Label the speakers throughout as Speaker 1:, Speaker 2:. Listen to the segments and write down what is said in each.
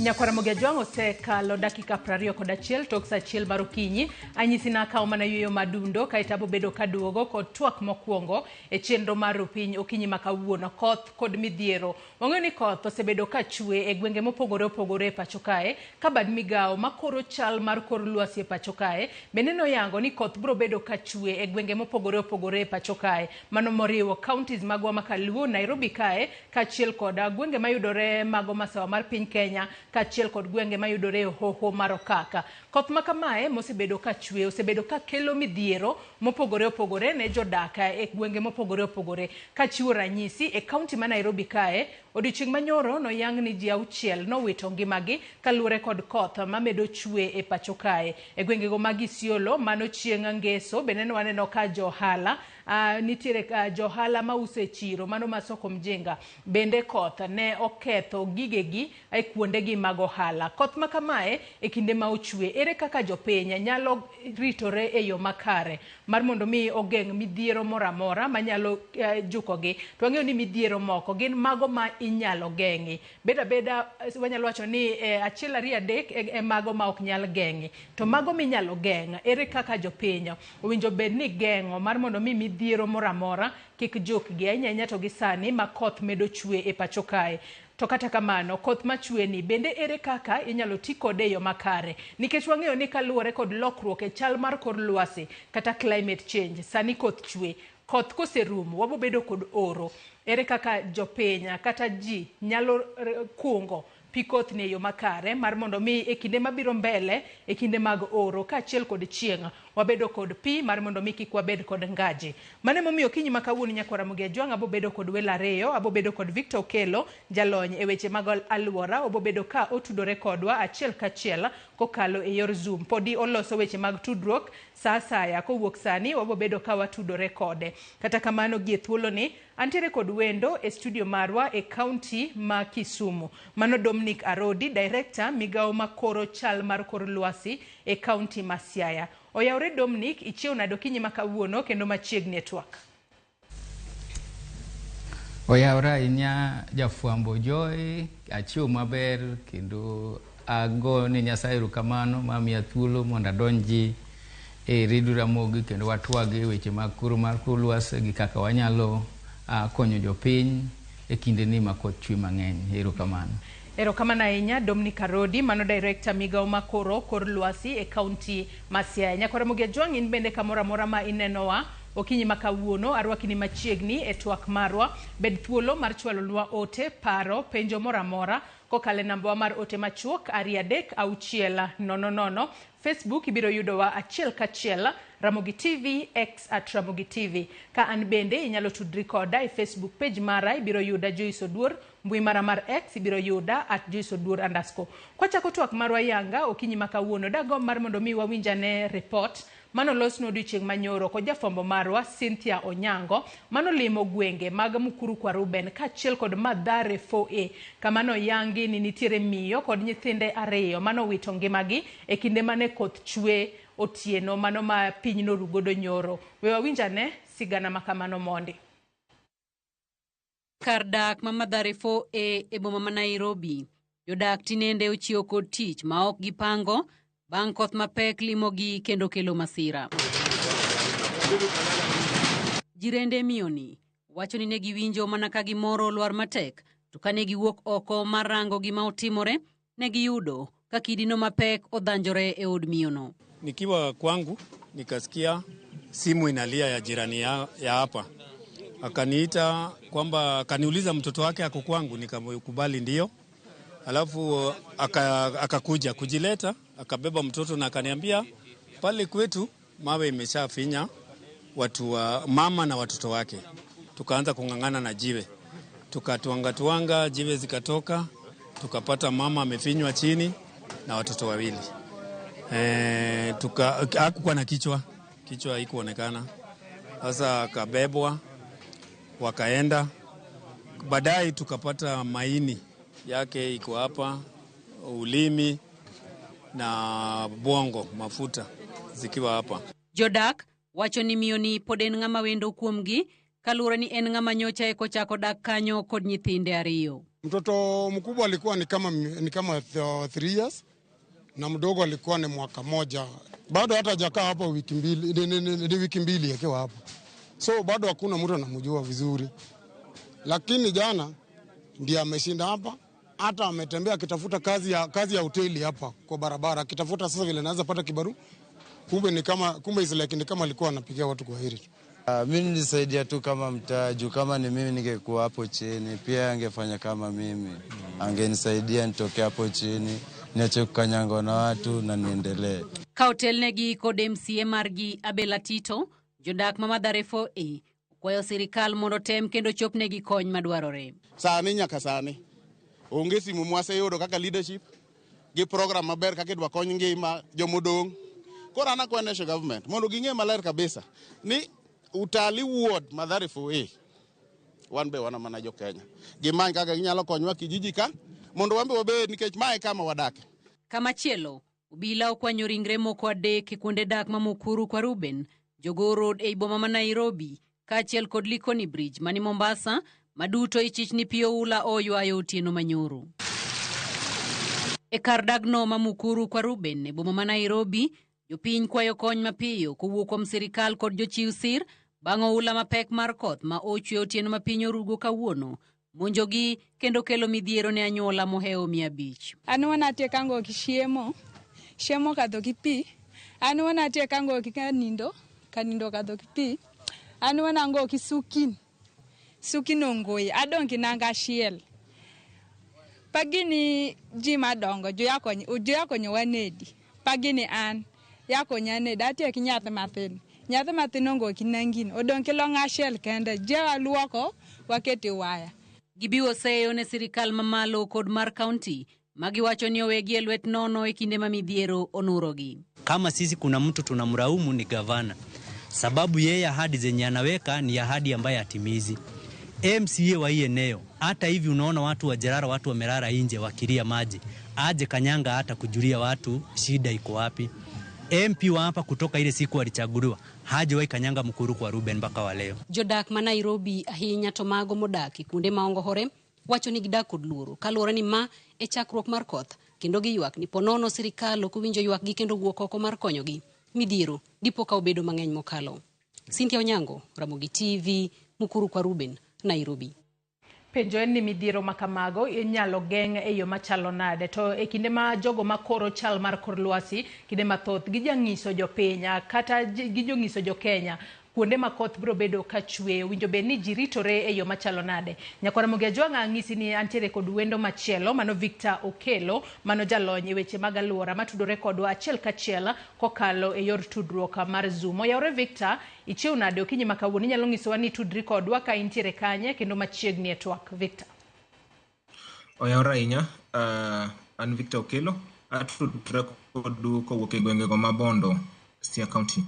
Speaker 1: Nyakwar Ramogi Ajwang' osekalo dakika 21 tok saa 1 mar okinyi. Anyisi nakawo mana yueyo madundo kaeto abobedo kaduogo kod twak mokwongo e chenro mar Rupiny okinyi ma kawuono. Koth kod midhiero. Wang'eyo ni koth osebedo ka chwe e gwenge mopogore opogore e pacho kae ka bad migawo makoro chal mar kor lwasi e pacho kae bende noyango ni koth biro bedo ka chwe e gwenge mopogore opogore e pacho kae. Mano moriwo counties magwa ma Kaluo, Nairobi kae kaachiel kod gwenge mayudore mago masawa mar piny Kenya kaachiel kod gwenge mayudore e hoho mar Okaka. Koth ma kamae mosebedo ka chwe osebedo ka kelo midhiero mopogore opogore ne jodak e gwenge mopogore opogore. Kachiwo ranyisi, e kaunti ma Nairobi kae, odiochieng' manyoro noyang ni ji 6 nowito ngimagi kaluwore kod koth mamedo chwe e pacho kae. E gwengego mag Isiolo, mano chieng' Ngeso, bende ne waneno ka johala nitiere johala mauso e chiro mano ma soko mjinga bende koth ne oketho gigegi e kuondegi mag ohala. Koth ma kamae e kinde ma ochwe, ere kaka jopiny nyalo ritore e yo makare mar mondo mi ogeng' midhiero moro amora manyalo jukogi? To wang'eyo ni midhiero moko gin mago ma inyalo geng'i. Beda abeda wanyalo wacho ni 1 2 3 e mago ma ok nyal geng'i. To mago minyalo geng', ere kaka jopiny owinjo bed ni geng'o mar mondo mi midhiero moro amora kik jukgi, ahinya ahinya to gi sani ma koth medo chwe e pacho kae. To kata kamano, koth machwe ni bende ere kaka inyalo ti kode e yo makare? Nikech wang'eyo ni kaluwore kod lokruok e chal mar kor lwasi kata climate change, sani koth chwe. Koth koserumo, wabobedo kod oro. Ere kaka jopiny kata ji nyalo kungo pi koth ni e yo makare mar mondo mi e kinde mabiro mbele, e kinde mag oro kaachiel kod chieng', wabedo kod pi mar mondo mi kik wabed kod ngaji. Mano emomiyo okinyi ma kawuono Nyakwar Ramogi Ajwang' abobedo kod welo ariyo, abobedo kod Victor Okello, jalony e weche mag alwora, obobedo ka otudore kodwa achiel kachiel kokalo e yor Zoom. Podi oloso weche mag tudruok sa asaya, kowuok sani wabobedo ka watudore kode. Kata kamano gie thuoloni, antiere kod wendo e studio marwa e kaunti ma Kisumu. Mano Dominic Arodi, director migawo makoro chal mar kor lwasi e kaunti ma Siaya. Oyawre Dominic, ichiew nade okinyi ma kawuono kendo machiegni e twak?
Speaker 2: Oyawre ahinya jafwambo Joy, achiew maber kendo ago ne Nyasaye erokamano mamiya thuolo mondo adonji e redio Ramogi kendo watwag e weche mag koro mar kor lwasi gi kaka wanyalo konyo jopiny e kindeni ma koth chwe mang'eny. Erokamano.
Speaker 1: Erokamano ahinya Dominic Arodi, mano director migawo makoro kor lwasi e kaunti ma Siaya. Nyakwar Ramogi Ajwang' in bende kamoro amora ma inenowa okinyi ma kawuono, arwaki ni machiegni e twak marwa. Bed thuolo mar chwalonwa ote, paro, penjo moro amora kokalo e nambawa mar ote machuok 2 3 6 0 0. Facebook ibiro yudowa achiel kachiel Ramogi TV, X at Ramogi TV. Ka an bende inyalo tudri koda e Facebook page mara, ibiro yuda Joyce Oduor, mbui mara mar X ibiro yuda at Joyce Oduor underscore. Kwachako twak marwa yanga okinyi ma kawuono, dagomb mar mondo mi wawinj ane report mano losno odiochieng' manyoro kod jafwambo marwa Cynthia Onyango mano limo gwenge mag Mukuru kwa Ruben kaachiel kod Mathare 4A kama noyangi ni nitiere miyo kod nyithinde 2 manowito ngimagi e kinde mane koth chwe otieno mano ma piny noru godo nyoro. We wawinj ane sigana ma kamano mondi.
Speaker 3: Kar dak ma Mathare 4A e boma ma Nairobi, jodak tinende ochiewo kod tich ma ok gipango bang' koth mapek limogi kendo kelo masira. Jirende miyoni wacho ni ne giwinjo mana ka gimoro olwar matek, to kane giwuok oko mar rango gima otimore, ne giyudo ka kidino mapek odhanjore e od miyono.
Speaker 4: Nikiwa kwangu nikasikia simu inalia ya jirani ya hapa, akaniita kwamba, akaniuliza mtoto wake ako kwangu, nikamkubali ndio. Alafu akakuja kujileta, akabeba mtoto na akaniambia pale kwetu mawe imeshafinya watu wa mama na watoto wake. Tukaanza kung'ang'ana na jiwe, tukatuanga tuanga, jiwe zikatoka, tukapata mama amefinywa chini na watoto wawili. Hakukuwa na kichwa, kichwa haikuonekana. Sasa akabebwa wakaenda. Baadaye tukapata maini yake iko hapa, ulimi na bongo, mafuta zikiwa hapa.
Speaker 3: Jodak wacho ni miyo ni pod en ng'ama wendo kuomgi kaluwore ni en ng'ama nyocha eko chako dak kanyo kod nyithinde ariyo.
Speaker 5: Mtoto mkubwa alikuwa ni kama 3 years na mdogo alikuwa ni mwaka moja. Bado hata hajakaa hapo wiki 2, ni wiki 2 akiwa hapo, so bado hakuna mtu anamjua vizuri, lakini jana ndiye ameshinda hapa, hata ametembea akitafuta kazi ya hoteli hapa kwa barabara, akitafuta sasa vile anaweza pata kibarua, kumbe is like ni kama alikuwa anapigia watu kwa heri.
Speaker 6: Mi nilisaidia tu kama mtaa juu kama ni mimi ningekuwa hapo chini pia angefanya kama mimi, angenisaidia nitoke hapo chini niache kukanyangwa na watu na niendelee.
Speaker 3: Ka otelnegi kod MCA margi Abel Atito, jodak ma Mathare 4A okwayo sirikal mondo tem kendo chopnegi kony madwarore.
Speaker 7: Sani nyaka sani onge simu mwaseyudo kaka leadership gi program maber kaka idwa kony ngima jomodong'. Koro an akwayo national government mondo ging'e maler kabisa ni Utalii Ward Mathare 4A wan be wan mana jo Kenya. Gimany kaka ginyalo konyowa kijiji ka mondo wan be wabed nikech mae kama wadake.
Speaker 3: Kamachielo, obila okwanyo ringre moko adek e kuonde dak ma Mukuru kwa Ruben, Jogoo Road ei boma ma Nairobi, kaachiel kod Likoni Bridge mani Mombasa, maduto ichich ni pi oula oywayo otieno manyoro. E kar dagno ma Mukuru kwa Ruben e boma ma Nairobi, jopiny kwayo kony mapiyo kowuok kuom sirikal kod jochiw sir bang' oula mapek mar koth ma ochwe otieno ma piny orugo kawuono monjogi kendo kelo midhiero ne anyuola mohewo 500.
Speaker 8: An wan atie kango ki chiemo, chiemo kadho gi pi. An wan atie kango ki kanindo, kanindo kadho gi pi. An wan ango ki sukin, sukin ongoyi, adong' ki nanga achiel. Pagini ji madongo, jo yakonyowa nedi. Pagini an, yakonya nedi, atie ki nyathi mathin. Nyathi mathin ongo ki nangini, odong' ki long achiel kende, je waluoko, wakete waya.
Speaker 3: Gibiwo seyo ne sirikal mamalo kod mar kaunti magiwacho ni owegi e lwet nono e kinde ma midhiero onurogi.
Speaker 9: Kama sisi kuna mtu tunamlaumu ni gavana, sababu yeye ahadi zenye anaweka ni ahadi ambaye hatimizi. MCA wa hii eneo, hata hivi unaona watu wa Jerara, watu wamelala nje wakilia maji, aje Kanyanga hata kujulia watu shida iko wapi. MP wa hapa kutoka ile siku alichaguliwa hajawahi kanyanga Mukuru kwa Ruben mpaka wa leo.
Speaker 3: Jodak ma Nairobi ahinya to mago modak e kuonde ma ongohore wacho ni gidak kod luoro kaluwore ni ma e chakruok mar koth kendo giywak ni ponono sirikal ok owinjo ywakgi kendo wuok oko mar konyogi. Midhiero dipo ka obedo mang'eny mokalo. Cynthia Onyango, Ramogi TV, Mukuru kwa Ruben, Nairobi.
Speaker 1: Penjo en ni midhiero ma kamago inyalo geng' e yo machalo nade? To e kinde ma jogo makoro chal mar kor lwasi, kinde mathoth gijang'iso jopiny kata gijong'iso jokenya kuonde ma koth biro bedo ka chwe, owinjo bed ni ji ritore e yo machalo nade? Nyakwar Ramogi Ajwang'a ang'isi ni antiere kod wendo machielo, mano Victor Okelo, mano jalony e weche mag alwora matudore kodwa achiel kachiel kokalo e yor tudruok mar Zoom. Oyawore Victor, ichiew nade okinyi ma kawuono? Inyalo nyisowa ni tudri kodwa ka intiere kanye kendo machiegni e twak. Victor.
Speaker 10: Oyawore ahinya, an Victor Okelo, atudra kodu kowuok e gwengego ma Bondo, Siaya County.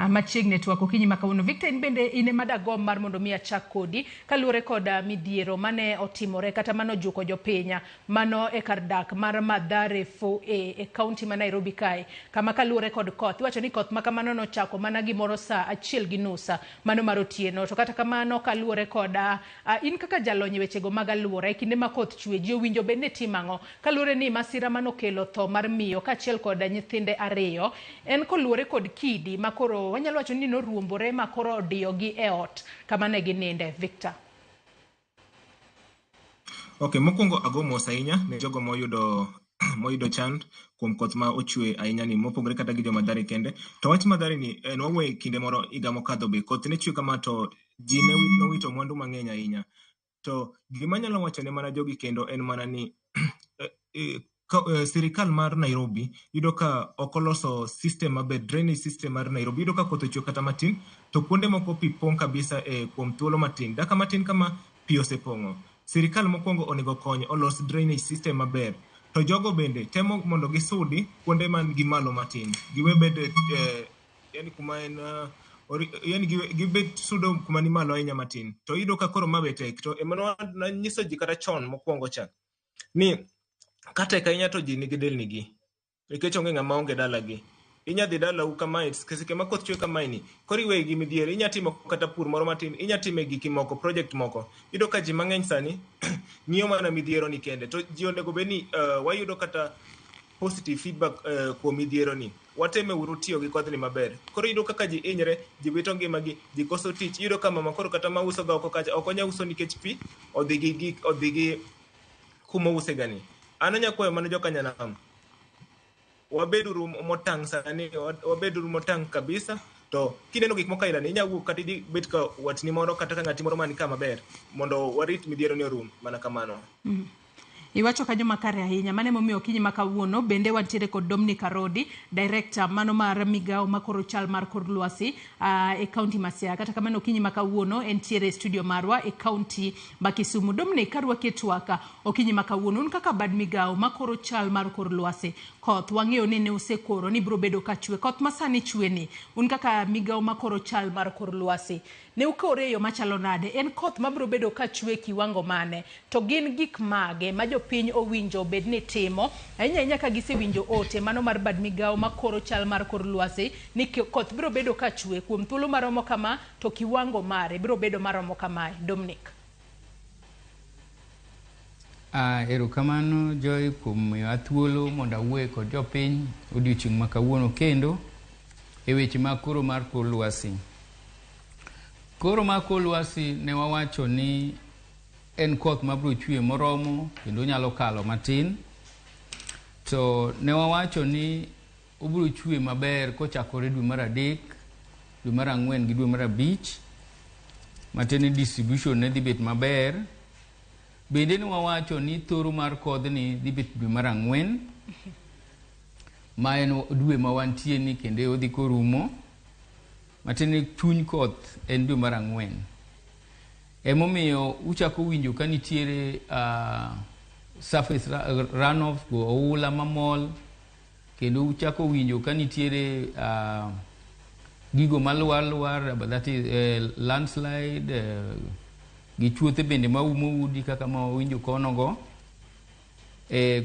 Speaker 1: Machiegni e twak okinyi ma kawuono. Victor, in bende in ema dagomb mar mondo mi achak kodi kaluwore kod midhiero mane otimore kata mane ojuko jopiny mano e kar dak mar Mathare 4A e kaunti ma Nairobi kae, kama kaluwore kod koth iwacho ni koth ma kamano nochako mana gimoro saa 1:30 mano mar otieno. To kata kamano kaluwore kod in kaka jalony e wechego mag alwora, e kinde ma koth chwe ji owinjo bed ni timo ang'o kaluwore ni masira manokelo tho mar miyo kaachiel kod nyithinde ariyo en koluwore kod kidi ma koro wanyalo wacho ni noruombore ma koro odiyogi e ot kama ne gininde. Victor.
Speaker 10: Ok, mokwongo ago mos ahinya ne jogo moyudo chand kuom koth ma ochwe ahinya ni mopogore kata gi jo Mathare kende. To wach Mathare ni en wawuoye kinde moro higa mokadho be koth ne chwe kama to ji ne nowito mwandu mang'eny ahinya. To gima anyalo wacho ne mana jogi kendo en mana ni sirikal mar Nairobi yudo ka ok oloso system maber, drainage system mar Nairobi. Iyudo ka koth ochwe kata matin to kuonde moko pi pong' kabisa e kuom thuolo matin. Dakika matin kama pi osepong'o. Sirikal mokwongo onego kony olos drainage system maber. To jogo bende temo mondo gisudi kuonde man gi malo matin. Giwe bed yani kuma en yani gibed sudo kuma ni malo ahinya matin. To iyudo ka koro ma be tek. To ema nanyiso ji kata chon mokwongo cha ni ka tek ahinya to ji nigi delni gi nikech onge ng'ama onge dalagi. Inya dhi dalau kamae seche ma koth chwe kamae ni koro iweyi gi midhiero. Inya timo kata pur moro matin, inya time giki moko, project moko. Iyudo ka ji mang'eny sani ng'iyo mana midhiero ni kende. To ji onego bed ni wayudo kata positive feedback kuom midhiero ni. Wateme uru tiyo gi kodhni maber. Koro iyudo kaka ji hinyre, ji wito ngimagi, ji koso tich. Iyudo ka mama koro kata mauso ga oko kacha ok onya uso nikech pi odhi gi gik odhi gi kuma ouse ga ni. An anya kwayo mana joka nyanam, wabeduru motang' sani, wabeduru motang' kabisa. To kineno gik moko aila ni inya wuok kata idhi bet ka watni moro kata ka ng'ati moro man ka maber mondo warit midhiero ni orum mana kamano.
Speaker 1: Iwacho kanyo makare ahinya. Mano emomiyo okinyi ma kawuono bende wantiere kod Dominic Arodi, director mano mar migawo makoro chal mar kor lwasi e kaunti ma Siaya. Kata kamano okinyi ma kawuono entiere e studio marwa e kaunti ma Kisumu. Dominic, karwaki e twak okinyi ma kawuono, un kaka bad migawo makoro chal mar kor lwasi, koth wang'eyo ni ne usekoro ni biro bedo ka chwe. Koth ma sani chwe ni, un kaka migawo makoro chal mar kor lwasi, ne ukore e yo machalo nade? En koth mabiro bedo ka chwe kiwango mane? To gin gik mage ma jopiny owinjo bed ni timo ahinya ahinya ka gisewinjo ote mano mar bad migawo makoro chal mar kor lwasi ni koth biro bedo ka chwe kuom thuolo maromo kama to kiwango mare biro bedo maromo kamae? Dominic.
Speaker 2: Erokamano Joy kuom miyowa thuolo mondo awuoye kod jopiny odiochieng' ma kawuono kendo e weche mag koro mar kor lwasi. Koro mar kor lwasi ne wawacho ni en koth mabiro chwe moromo kendo nyalo kalo matin. To ne wawacho ni obiro chwe maber kochakore dwe mar 3, dwe mar 4 gi dwe mar 5, matiende ni distribution ne dhi bet maber. Bende ne wawacho ni thoro mar kodhni dhi bet dwe mar 4, ma en dwe ma wantie ni kendo odhi korumo, matiende ni chuny koth en dwe mar 4. Emomiyo uchako winjo ka nitiere surface runoff go oula mamol, kendo uchako winjo ka nitiere gigo malwar lwar, that is landslide, gi chuothe bende maumo udi kaka ma wawinjo kono go.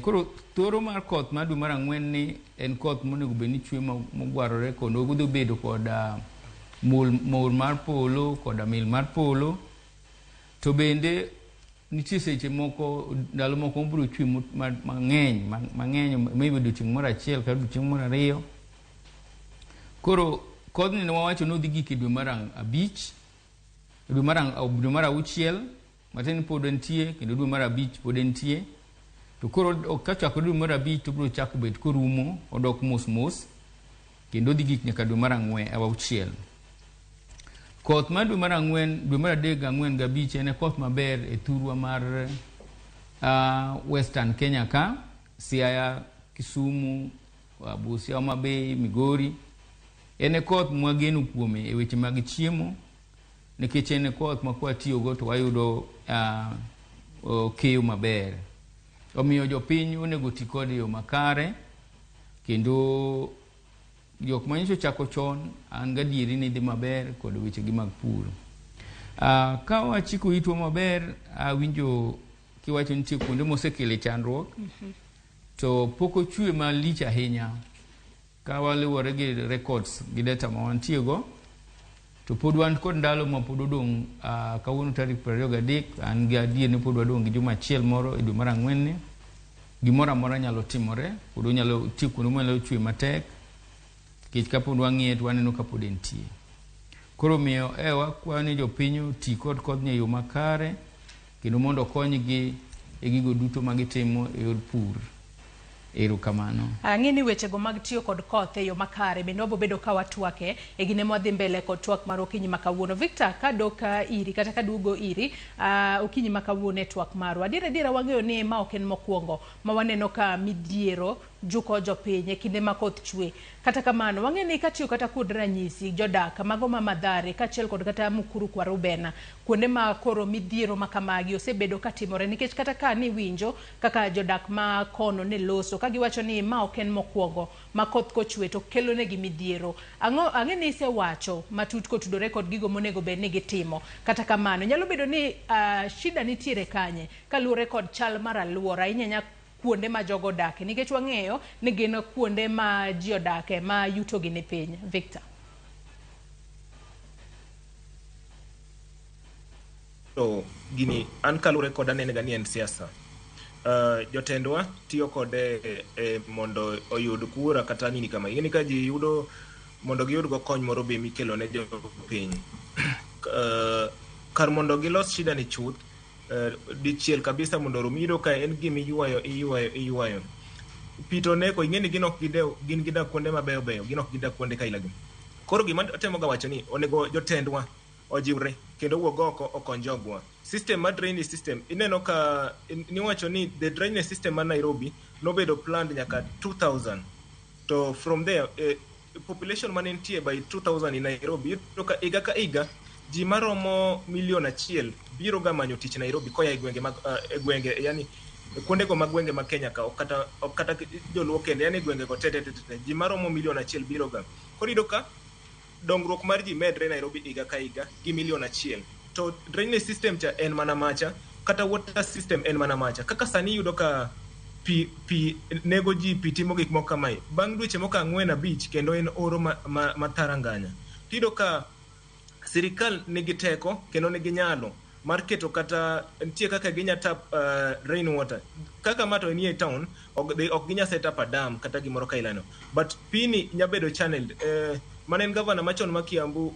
Speaker 2: Koro thoro mar koth mar dwe mar 4 ni en koth monego bed ni chwe mogwarore kendo odhi bedo koda mor mar polo koda mil mar polo. To bende nitie seche moko, ndalo moko mobiro chwe mang'eny mang'eny maybe odiochieng' moro achiel kata odiochieng' moro 2. Koro kodhni ne wawacho ni odhi gik e dwe mar 5, dwe mar 6, matiende ni pod entie, kendo dwe mar 5 pod entie. To koro kochakore dwe mar 5 to obiro chako bet korumo, odok mos mos, kendo odhi gik nyaka dwe mar 6. Koth mar dwe mar 4, dwe mar 3, 4 gi 5 en koth maber e thurwa mar Western Kenya ka, Siaya, Kisumu, Busia, Homa Bay, Migori. En koth mwageno kuome e weche mag chiemo, nikech en koth ma kwatiyogo to wayudo keyo maber. Omiyo jopiny onego ti kode e yo makare, kendo jok manyocha ochako chon an gadieri ni dhi maber kod wechegi mag pur. Ka wachiko itwa maber, awinjo kiwacho nitie kuonde mosekele chandruok, to pok ochwe malich ahinya. Ka waluwore gi records gi data ma wantie go, to pod wan kod ndalo ma pod odong'. Kawuono tarik 23, an gi adier ni pod wadong' gi juma achiel moro e dwe mar 4 ni. Gimoro amora nyalo timore, pod onyalo tie kuonde manyalo chwe matek, nikech kapod wang'iye to waneno ka pod entie. Koro omiyo wakwayo ni jopiny oti kod kodhni e yo makare, kendo mondo okonygi e gigo duto ma gitimo e yor pur. Erokamano.
Speaker 1: Ang'e ni wechego mag tiyo kod koth e yo makare bende wabo bedo ka watwake e gine mwadhi mbele kod twak mar okinyi ma kawuono. Victor, kadok iri kata kaduogo iri okinyi ma kawuono e twak marwa. Adiera adiera wang'eyo ni ma ok en mokwongo ma waneno ka midhiero juko jopiny e kinde ma koth chwe. Kata kamano, wang'eyo ni katiyo kata kod ranyisi jodak mago ma Mathare kaachiel kod kata Mukuru kwa Rubena, kuonde ma koro midhiero ma kamagi osebedo katimore, nikech kata ka niwinjo kaka jodak ma kono ne loso ka giwacho ni ma ok en mokwongo ma koth kochwe to kelo negi midhiero. Ang'e ni isewacho matut kotudore kod gigo monego bed ni gitimo. Kata kamano, nyalo bedo ni shida nitiere kanye kaluwore kod chal mar aluora, ahinya ahinya kuonde ma jogo odake, nikech wang'eyo ni gin kuonde ma ji odake ma yutogi ni piny. Victor.
Speaker 10: To gini an kaluwore kod anene ga ni en siasa. Jotendwa tiyo kode mondo oyud kura kata nini kama. Ing'e ni ka ji yudo mondo giyud go kony moro be mikelo ne jopiny. Kar mondo gilos shida ni chuth dichiel kabisa mondo orum, iyudo ka en gima iywayo iywayo iywayo. Pi to neko, ing'e ni gin ok gidew, gin gidak kuonde mabeyo beyo, gin ok gidak kuonde kaila gi. Koro gima atemo ga wacho ni onego jotendwa ojiwre kendo owuog oko okony jogwa. System mar drainage system ineno ka niwacho ni the drainage system mar Nairobi nobedo planned nyaka 2000, to from there population mane nitie by 2000 in Nairobi, iyudo ka higa ka higa ji maromo 1 million biro ga manyo tich Nairobi koya e gwenge mag e gwenge, yani kuonde go mag gwenge mag Kenya ka, ok kata joluo kende, yani gwenge go te te te te ji maromo 1 million biro ga. Koro iyudo ka dongruok mar ji medre Nairobi higa ka higa gi 1 million, to drainage system cha en mana macha, kata water system en mana macha. Kaka sani iyudo ka pi nego ji, pi timo gik moko kamae bang' dweche moko 4, 5, kendo en oro ma taranganya. Tiyudo ka sirikal nigi teko kendo nigi nyalo mar keto kata nitie kaka ginya tap rain water kaka ma to nie town, ok ginya set up a dam kata gimoro kailano, but pini nya bedo channeled. Mane en gavana machon ma Kiambu,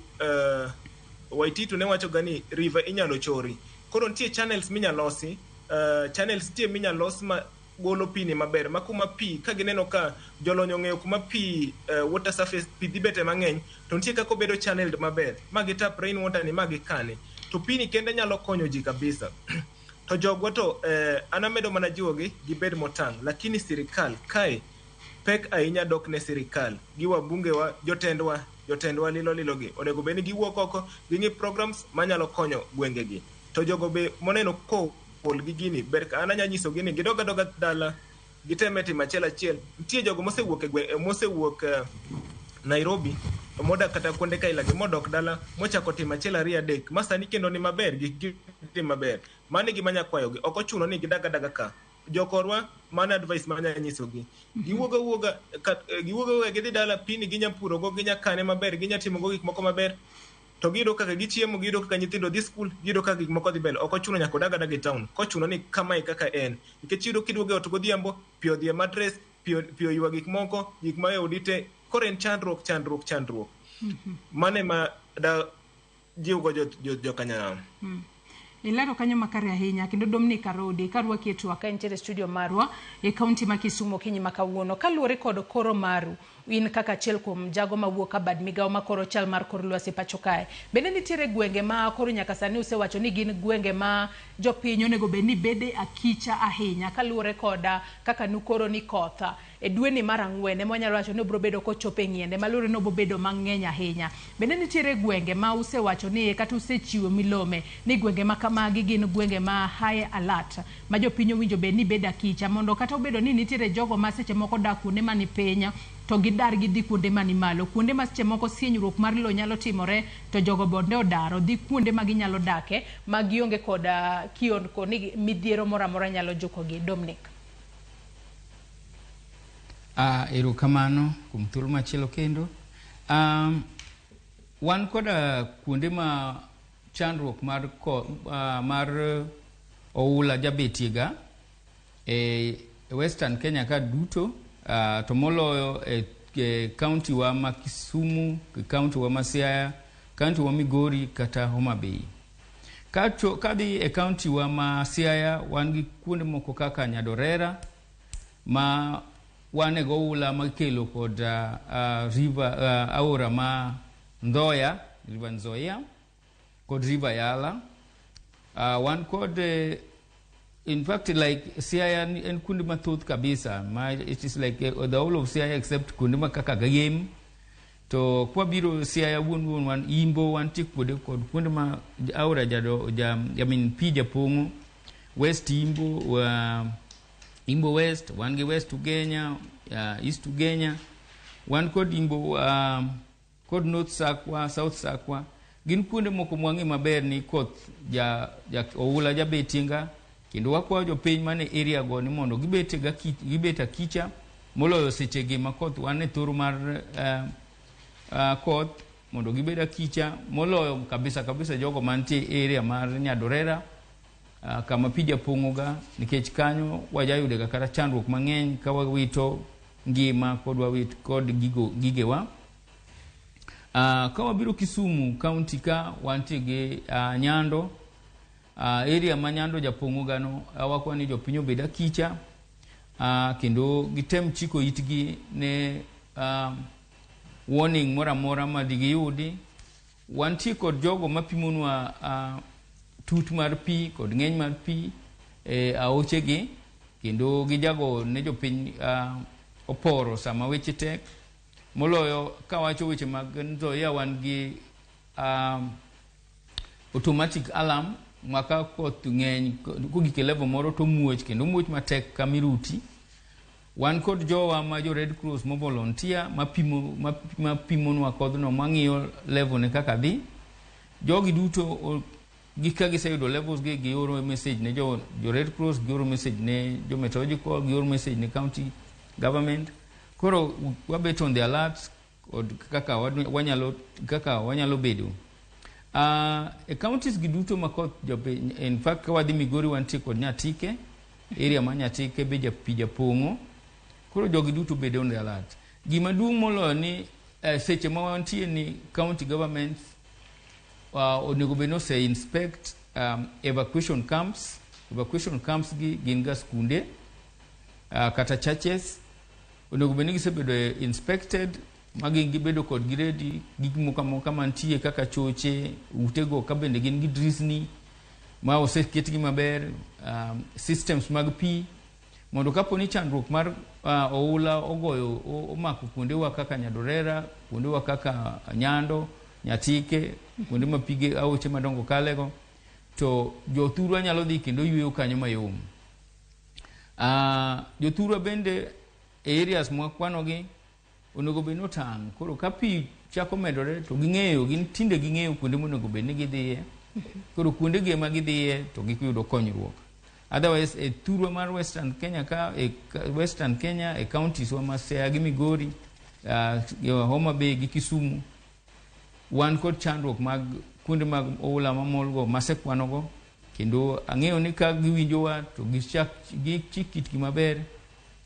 Speaker 10: Waititu, ne wacho ga ni river inyalo chori. Koro nitie channels minya losi, channels nitie minya los ma golo pi ni maber, ma kuma pi ka gineno ka jolony ong'eyo kuma pi, water surface pi dhi bete mang'eny, to nitie kaka obedo channeled maber ma gitap rain water ni ma gikane, to pi ni kende nyalo konyo ji kabisa. To jogwa to an amedo mana jiwogi gibed motang', lakini sirikal kae pek ahinya dok ne sirikal gi wabungewa, jotendwa lilo lilo gi onego bed ni giwuok oko ging'i programs manyalo konyo gwengegi. To jogo be moneno kool gi gini ber ka an anya nyisogi ni gidog adoga dala, giteme timo achiel achiel. Nitie jogo mosewuok e gwe, mosewuok Nairobi modak kata kuonde kaila gi modok dala mochako timo achiel ariyo adek ma sani kendo ni maber, gik gi dhi maber. Mano e gima anya kwayogi, ok ochuno ni gidag adaga ka jokorwa. Mano advice manya nyisogi, giwuog awuoga giwuog awuoga gidhi dala, pini ginya purogo, ginya kane maber, ginya timogo gik moko maber, to giyudo kaka gichiemo, giyudo kaka nyithindo dhi skul, giyudo kaka gik moko dhi mbele. Ok ochuno nyaka odag adaga e town kochuno ni kamae kaka en, nikech iyudo kiduogo e ot godhiambo, pi odhi e mattress, pi oywa gik moko, gik ma e odi te. Koro en chandruok, chandruok, chandruok. Mano ema da jiwgo jokanyanam.
Speaker 1: Ilero kanyo makare ahinya kendo Dominic Arodi karwaki e twak ka entiere e studio marwa e kaunti ma Kisumu okinyi ma kawuono. Kaluwore kod koro maru, in kaka achiel kuom jago mawuok ka bad migawo ma koro chal mar kor lwasi pacho kae, bende nitiere gwenge ma koro nyaka sani usewacho ni gin gwenge ma jopiny onego bed ni bede akicha ahinya kaluwore koda kaka nukoro ni koth e dweni mar ang'wen ema wanyalo wacho ni obiro bedo kochopo e ng'iende maluwore ni obiro bedo mang'eny ahinya? Bende nitiere gwenge ma usewacho ni kata usechiwo milome ni gwenge ma kamagi gin gwenge ma high alert ma jopiny owinjo bed ni bedo akicha, mondo kata obedo ni nitiere jogo ma seche moko dak kuonde mani piny to gidar gidhi kuonde mani malo, kuonde ma seche moko sienyruok mar lowo nyalo timore, to jogo bonde odar odhi kuonde ma ginyalo dake ma gionge kod kiondko ni midhiero moro amora nyalo jukogi? Dominic.
Speaker 2: Erokamano kuom thuolo machielo kendo. Wan koda kuonde ma chandruok mar oula jabetie ga e Western Kenya ka duto, to moloyo e kaunti wa ma Kisumu, kaunti wa ma Siaya, kaunti wa Migori kata Homa Bay. Kadhi e kaunti wa ma Siaya, wan gi kuonde moko kaka Nyadorera ma wan e goula makelo kod river, aora ma Nzoia, River Nzoia kod River Yala. Wan kod in fact, like Siaya en kuonde mathoth kabisa ma it is like the whole of Siaya except kuonde ma kaka Gem. To kwabiro Siaya wuon wuon, wan Imbo, wantie kuonde kod kuonde ma aora jado ja, I mean, pi japong'o West Imbo, Imbo West, wan gi West Ugenya, East Ugenya, wan kod Imbo kod North Sakwa, South Sakwa. Gin kuonde moko mwang'e maber ni koth ja oula jabetie nga. Kendo wakwayo jopiny mane area go ni mondo gibet akicha moloyo sechegi ma koth wan e thoro mar koth, mondo gibed akicha moloyo kabisa kabisa jogo mantie area mar Nyadorera, kama pi japong'o ga, nikech kanyo wajayude ga kata chandruok mang'eny ka wawito ngima kod wawit kod gigo gigewa. Ka wabiro Kisumu County ka wantie gi Nyando, area ma Nyando japong'o gano, wakwa ni jopiny obed akicha, kendo gitem chiko itgi ne warning moro amora ma digiyudi. Wantie kod jogo mapimonwa tut mar pi kod ng'eny mar pi e aochegi, kendo gijago ne jopiny oporo sama weche tek. Moloyo kawacho weche mag Nzoia, wan gi automatic alarm ma ka koth ng'eny kogik e level moro to muoch, kendo muoch matek kamiruti. Wan kod jowa ma jo Red Cross mo volunteer mapimo mapimonwa kodhno, mang'iyo level ne kaka dhi. Jogi duto gi ka giseyudo levels gi, gioro message ne jo Red Cross, gioro message ne jo meteorological, gioro message ne county government. Koro wabet on the alert kod kaka wanyalo bedo e counties gi duto ma koth jopiny. In fact, ka wadhi Migori, wantie kod Nyatike, area ma Nyatike be pi japong'o. Koro jogi duto bedo on the alert. Gima duong' moloyo ni seche ma wantie ni county governments onego bed ni ose inspect evacuation camps. Evacuation camps gi gin ga skunde kata churches. Onego bed ni gisebedo inspected ma gin gibedo kod gi ready gik moko amoka mantie kaka choche utego, ka bende gin gi drisni ma oseketgi maber, systems mag pi, mondo kapo ni chandruok mar oula ogoyo omako kuondewa kaka Nyadorera, kuondewa kaka Nyando, Nyatike, kuonde ma pige aoche madongo kalego, to jothurwa nyalo dhi kendo yweyo kanyo mayom. Jothurwa bende e areas mwakwanogi onego bed ni otang'. Koro ka pi chako medore to ging'eyo, gin tinde ging'eyo kuonde monego bed ni gidhiye. Koro kuonde gi ema gidhiye to giyudo konyruok. Otherwise, e thurwa mar Western Kenya ka, e Western Kenya, e counties wa ma Siaya gi Migori, Homa Bay gi Kisumu, wan kod chandruok mag kuonde mag oula mamol go masekwanogo, kendo ang'eyo ni ka giwinjowa to gichak gichik itgi maber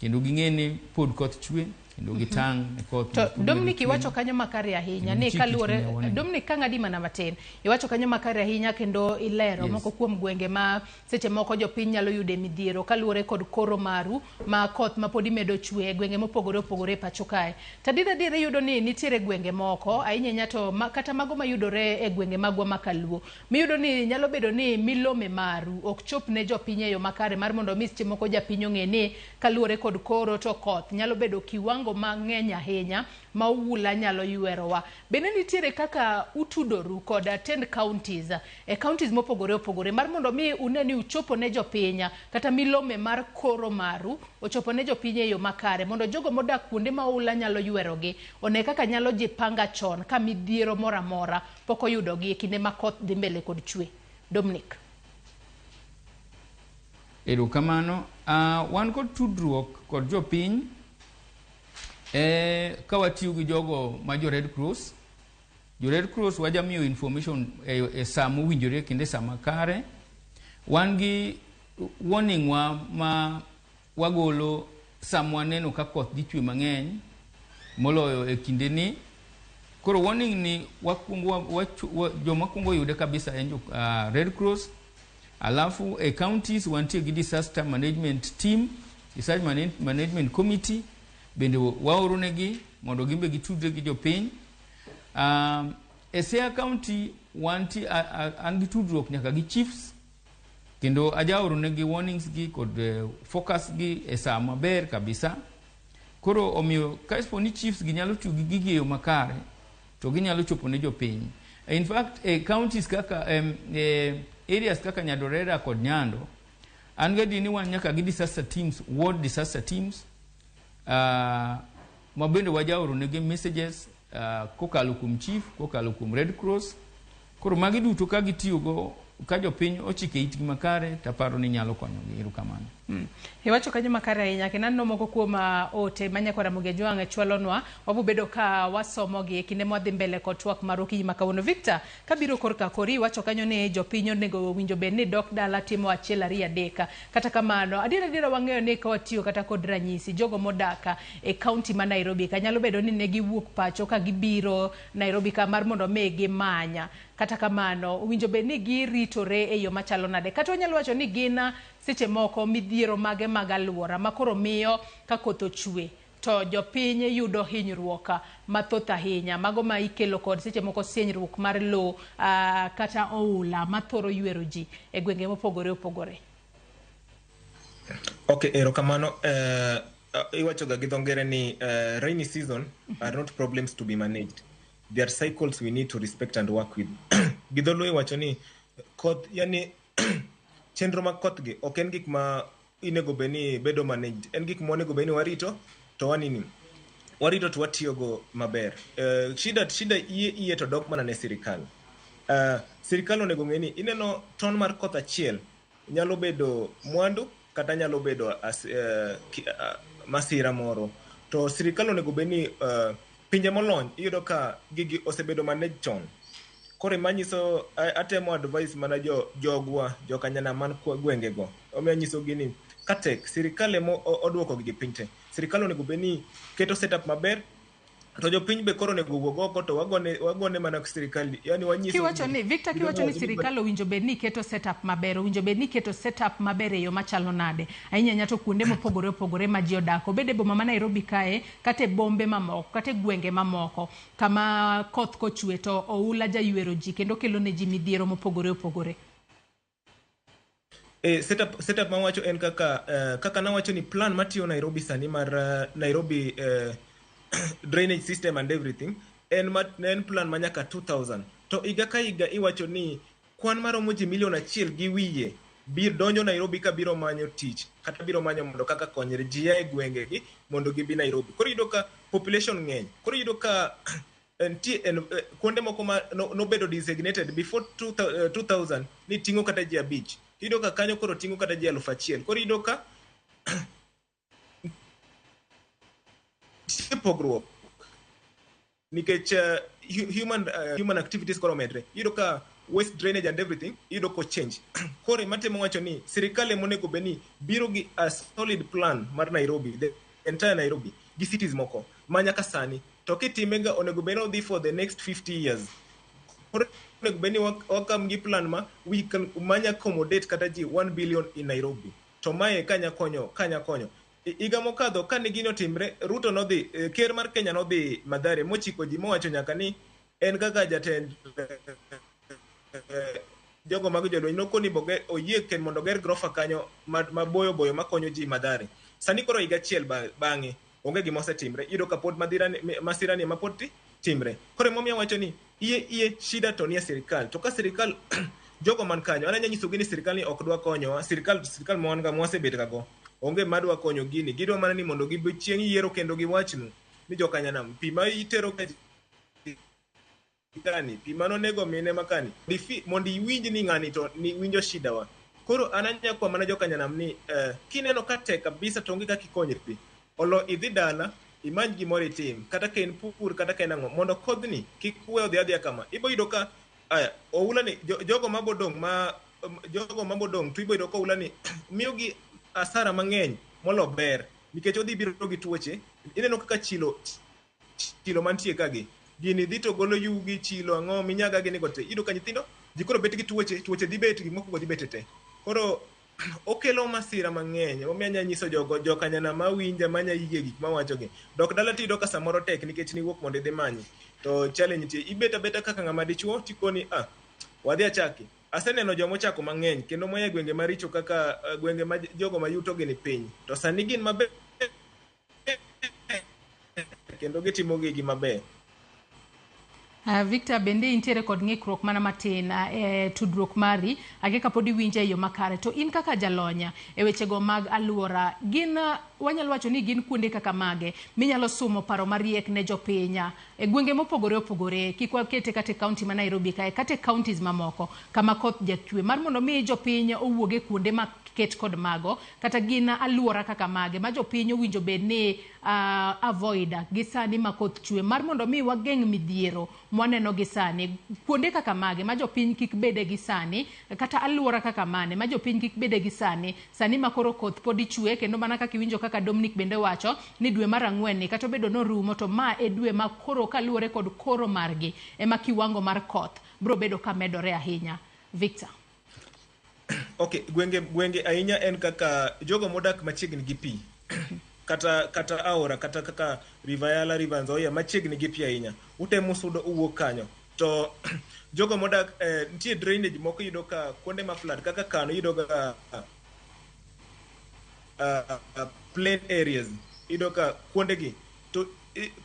Speaker 2: kendo ging'e ni pod koth chwe kendo gitang' ne koth
Speaker 1: To
Speaker 2: ma pod medo
Speaker 1: Dominic,
Speaker 2: chwe.
Speaker 1: Iwacho kanyo makare ahinya
Speaker 2: Kendo
Speaker 1: ni
Speaker 2: gichik
Speaker 1: kaluwore
Speaker 2: itgi ne warning.
Speaker 1: Dominic, ka ng'adi mana matin, iwacho kanyo makare ahinya kendo ilero moko kuom gwenge ma seche moko jopiny nyalo yude midhiero kaluwore kod koro maru ma koth ma pod imedo chwe e gwenge mopogore opogore e pacho kae. To adier adier, iyudo ni nitiere gwenge moko ahinya ahinya to ma, kata mago mayudore e gwenge magwa ma kaluo, miyudo ni nyalo bedo ni milome maru ok chop ne jopiny e yo makare mar mondo mi seche moko japiny ong'e ni kaluwore kod koro to koth nyalo bedo kiwango mang'eny ahinya ma oula nyalo ywerowa. Bende nitiere kaka utudoru kod tend counties e counties mopogore opogore mar mondo mi une ni uchopo ne jopiny kata milome mar koro maru ochopo ne jopiny e yo makare, mondo jogo modak kuonde ma oula nyalo ywerogi one kaka nyalo jipanga chon ka midhiero moro amora pok oyudogi e kinde ma koth dhi mbele kod chwe? Dominic.
Speaker 2: Erokamano. Wan kod tudruok kod jopiny ka watiyo gi jogo ma jo Red Cross. Jo Red Cross wajamiyo information e sa mowinjore kendo e sa makare. Wan gi warning wa ma wagolo sama waneno ka koth dhi chwe mang'eny moloyo e kinde ni. Koro warning ni wakwongo joma kwongo yude kabisa en jo Red Cross. Alafu e counties wantie gi disaster management team, disaster management committee bende waoro negi mondo gin be gitudre gi jopiny. E Siaya County wantie an gi tudruok nyaka gi chiefs, kendo ajaoro negi warnings gi kod focus gi e sa maber kabisa. Koro omiyo kapo ni chiefs gi nyalo tiyo gi gigi e yo makare to ginyalo chopo ne jopiny. In fact, e counties kaka areas kaka Nyadorera kod Nyando, an gadier ni wan nyaka gi disaster teams, ward disaster teams, ma bende wajaoro negi messages kokalo kuom chief, kokalo kuom Red Cross. Koro magi duto ka gitiyogo Ka jopiny ochike itgi makare, taparo ni nyalo konyogi. Erokamano.
Speaker 1: Iwacho kanyo makare ahinya kendo aneno moko kuom ote ma nyakwar Ramogi Ajwang' chwalonwa. Wabobedo ka wasomogi e kinde mwadhi mbele kod twak mar okinyi ma kawuono. Victor, kabiro korka kori, iwacho kanyo ni jopiny onego owinjo bed ni dok dala timo achiel ariyo adek. Kata kamano, adiera adiera wang'eyo ni ka watiyo kata kod ranyisi, jogo modak e kaunti ma Nairobi ka nyalo bedo ni ne giwuok pacho ka gibiro Nairobi ka mar mondo mi gimanya. Kata kamano, owinjo bed ni giritore e yo machalo nade? Kata wanyalo wacho ni gin seche moko midhiero mage mag aluora ma koro miyo ka koth ochwe to jopiny yudo hinyruok mathoth ahinya, mago ma ikelo kod seche moko sienyruok mar lowo kata oula mathoro ywero ji e gwenge mopogore opogore.
Speaker 10: Okay, erokamano. Iwacho ga gi dho ngere ni rainy season are not problems to be managed. They are cycles we need to respect and work with. Gi dholuo iwacho ni koth, yani chenro mag koth gi ok en gik ma inego bed ni bedo managed. En gik ma onego bed ni warito to wanini. Warito to watiyogo maber. Shida iye to dok mana ne sirikal. Sirikal onego ng'e ni ineno ton mar koth achiel nyalo bedo mwandu kata nyalo bedo masira moro. To sirikal onego bed ni pinje molony iyudo ka gigi osebedo managed chon. Koro manyiso atemo advice mana jogwa jokanyana man kwa gwengego. Omiyo anyisogi ni katek sirikal ema oduoko gigi piny te. Sirikal onego bed ni keto setup maber to jopiny be koro onego wuog oko to wagone mana sirikal. Yani wanyiso
Speaker 1: Kiwacho ni Victor, kiwacho ni sirikal owinjo bed ni keto setup maber, owinjo bed ni keto setup maber e yo machalo nade? Ahinya ahinya to kuonde mopogore opogore ma ji odak, obed e boma ma Nairobi kae, kata e bombe mamoko, kata e gwenge mamoko, kama koth kochwe to oula jaywero ji kendo kelo ne ji midhiero mopogore opogore.
Speaker 10: Setup mawacho en kaka nawacho ni plan matiyo Nairobi sani mar Nairobi drainage system and everything en plan ma nyaka 2000 to higa ka higa iwacho ni kwan maromo ji milion 1 gi wiye bir donjo Nairobi ka biro manyo tich kata biro manyo mondo kaka konyre ji a e gwengegi mondo gibi Nairobi. Koro iyudo ka population ng'eny. Koro iyudo ka nitie kuonde moko ma nobedo designated before 2000 ni ting'o kata ji 5. Iyudo ka kanyo koro ting'o kata ji 1000. Koro iyudo ka nitie pogruok nikech human activities koro omedre. Iyudo ka waste drainage and everything iyudo ko change. Koro matemo wacho ni sirikal ema onego bed ni biro gi a solid plan mar Nairobi, the entire Nairobi gi cities moko ma nyaka sani to kitime ga onego bed ni odhi for the next 50 years. Koro onego bed ni wakam gi plan ma we can manya accommodate kata ji 1 billion in Nairobi. To mae kanya konyo. Higa mokadho kane gino otimre, Ruto nodhi, ker mar Kenya nodhi Mathare mochiko ji mowacho nyaka ni en kaka jatend jogo mag jolweny nokoni oyie ken mondo oger grofa kanyo maboyo boyo makonyo ji Mathare. Sani koro higa achiel bang'e onge gima osetimre. Iyudo ka pod masira ni ema pod timre. Koro emomiyo awacho ni iye shida to nie sirikal. To ka sirikal jogo man kanyo, an anya nyisogi ni sirikal ni ok dwa konyowa, sirikal ma wan ga mwasebet ga go onge madwa konyo gini. Gidwa mana ni mondo gibi chieng' yiero kendo giwachnu ni jokanyanam pi ma itero kani, pi manonego mine makani, mondo iwinj ni ng'ani to ni winjo shida wa. Koro an anya kwa mana jokanyanam ni kineno ka tek kabisa to onge kaka ikonyri, olo idhi dala imany gimoro itim, kata ka en pur kata ka en ang'o, mondo kodhni kik we odhi adhiya kama. Ibo yudo ka aya oula ni jogo mabodong' to ibo yudo ka oula ni miyogi asara mang'eny molo ber, nikech odhi biro gi tuoche. Ineno kaka chilo mantie kagi gini dhi to golo yugi, chilo ang'o minyaga gini go te. Iyudo ka nyithindo ji koro bet gi tuoche dhi bet, gik moko go dhi bet te. Koro okelo masira mang'eny. Omiyo anya nyiso jogo jokanyana mawinja manya yie gik mawachogi. Dok dala tiyudo ka samoro tek nikech niwuok mondo idhi manyi. To challenge nitie, ibet abeta kaka ng'ama dichuo tikoni wadhi achaki. Aseneno jomochako mang'eny kendo moya e gwenge maricho kaka gwenge ma jogo ma yuto gi ni piny. To sani gin maber kendo gitimo gigi maber.
Speaker 1: Victor, bende intiere kod ng'ikruok mana matin e tudruok mari, akia kapod iwinja e yo makare. To in kaka jalony e wechego mag aluora, gin wanyalo wacho ni gin kuonde kaka mage minyalo sumo paro mariek ne jopiny e gwenge mopogore opogore, kik wakete kata e kaunti ma Nairobi kae, kata e counties mamoko kama koth jachwe, mar mondo mi jopiny owuog e kuonde maket kod mago, kata gin aluora kaka mage ma jopiny owinjo bed ni avoid gi sani ma koth chwe, mar mondo mi wageng' midhiero mwaneno gi sani, kuonde kaka mage ma jopiny kik bede gi sani, kata aluora kaka mane ma jopiny kik bede gi sani, sani ma koro koth pod chwe, kendo mana kaka iwinjo kaka Dominic bende wacho ni dwe mar ang'wen ni kata obedo norumo to ma e dwe ma koro kaluwore kod koro margi ema kiwango mar koth biro bedo ka medore ahinya. Victor.
Speaker 10: Okay, gwenge ahinya en kaka jogo modak machiegni gi pi, kata aora, kata kaka River Yala, River Nzoia, machiegni gi pi ahinya, utemo sudo uwuok kanyo. To jogo modak nitie drainage moko iyudo ka kuonde ma flood kaka Kano iyudo ga plain areas, iyudo ka kuonde gi to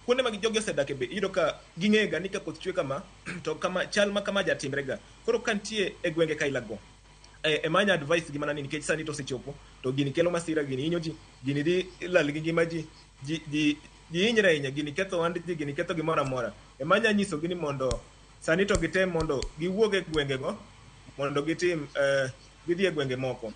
Speaker 10: kuonde ma jogi osedake be iyudo ka ging'eyo ga ni ka koth chwe kama to kama chal ma kama jatimre ga. Koro ka nitie e gwenge kaila go, emanya advice gi mana ni nikech sani to osechopo to gini kelo masira, gini hinyo ji, gini dhi lal gi ngima ji, ji hinyre ahinya, gini ketho ohand ji, gini ketho gimoro amora. Emanya nyisogi ni mondo sani to gitem mondo giwuog e gwengego mondo gitim gidhi e gwenge moko.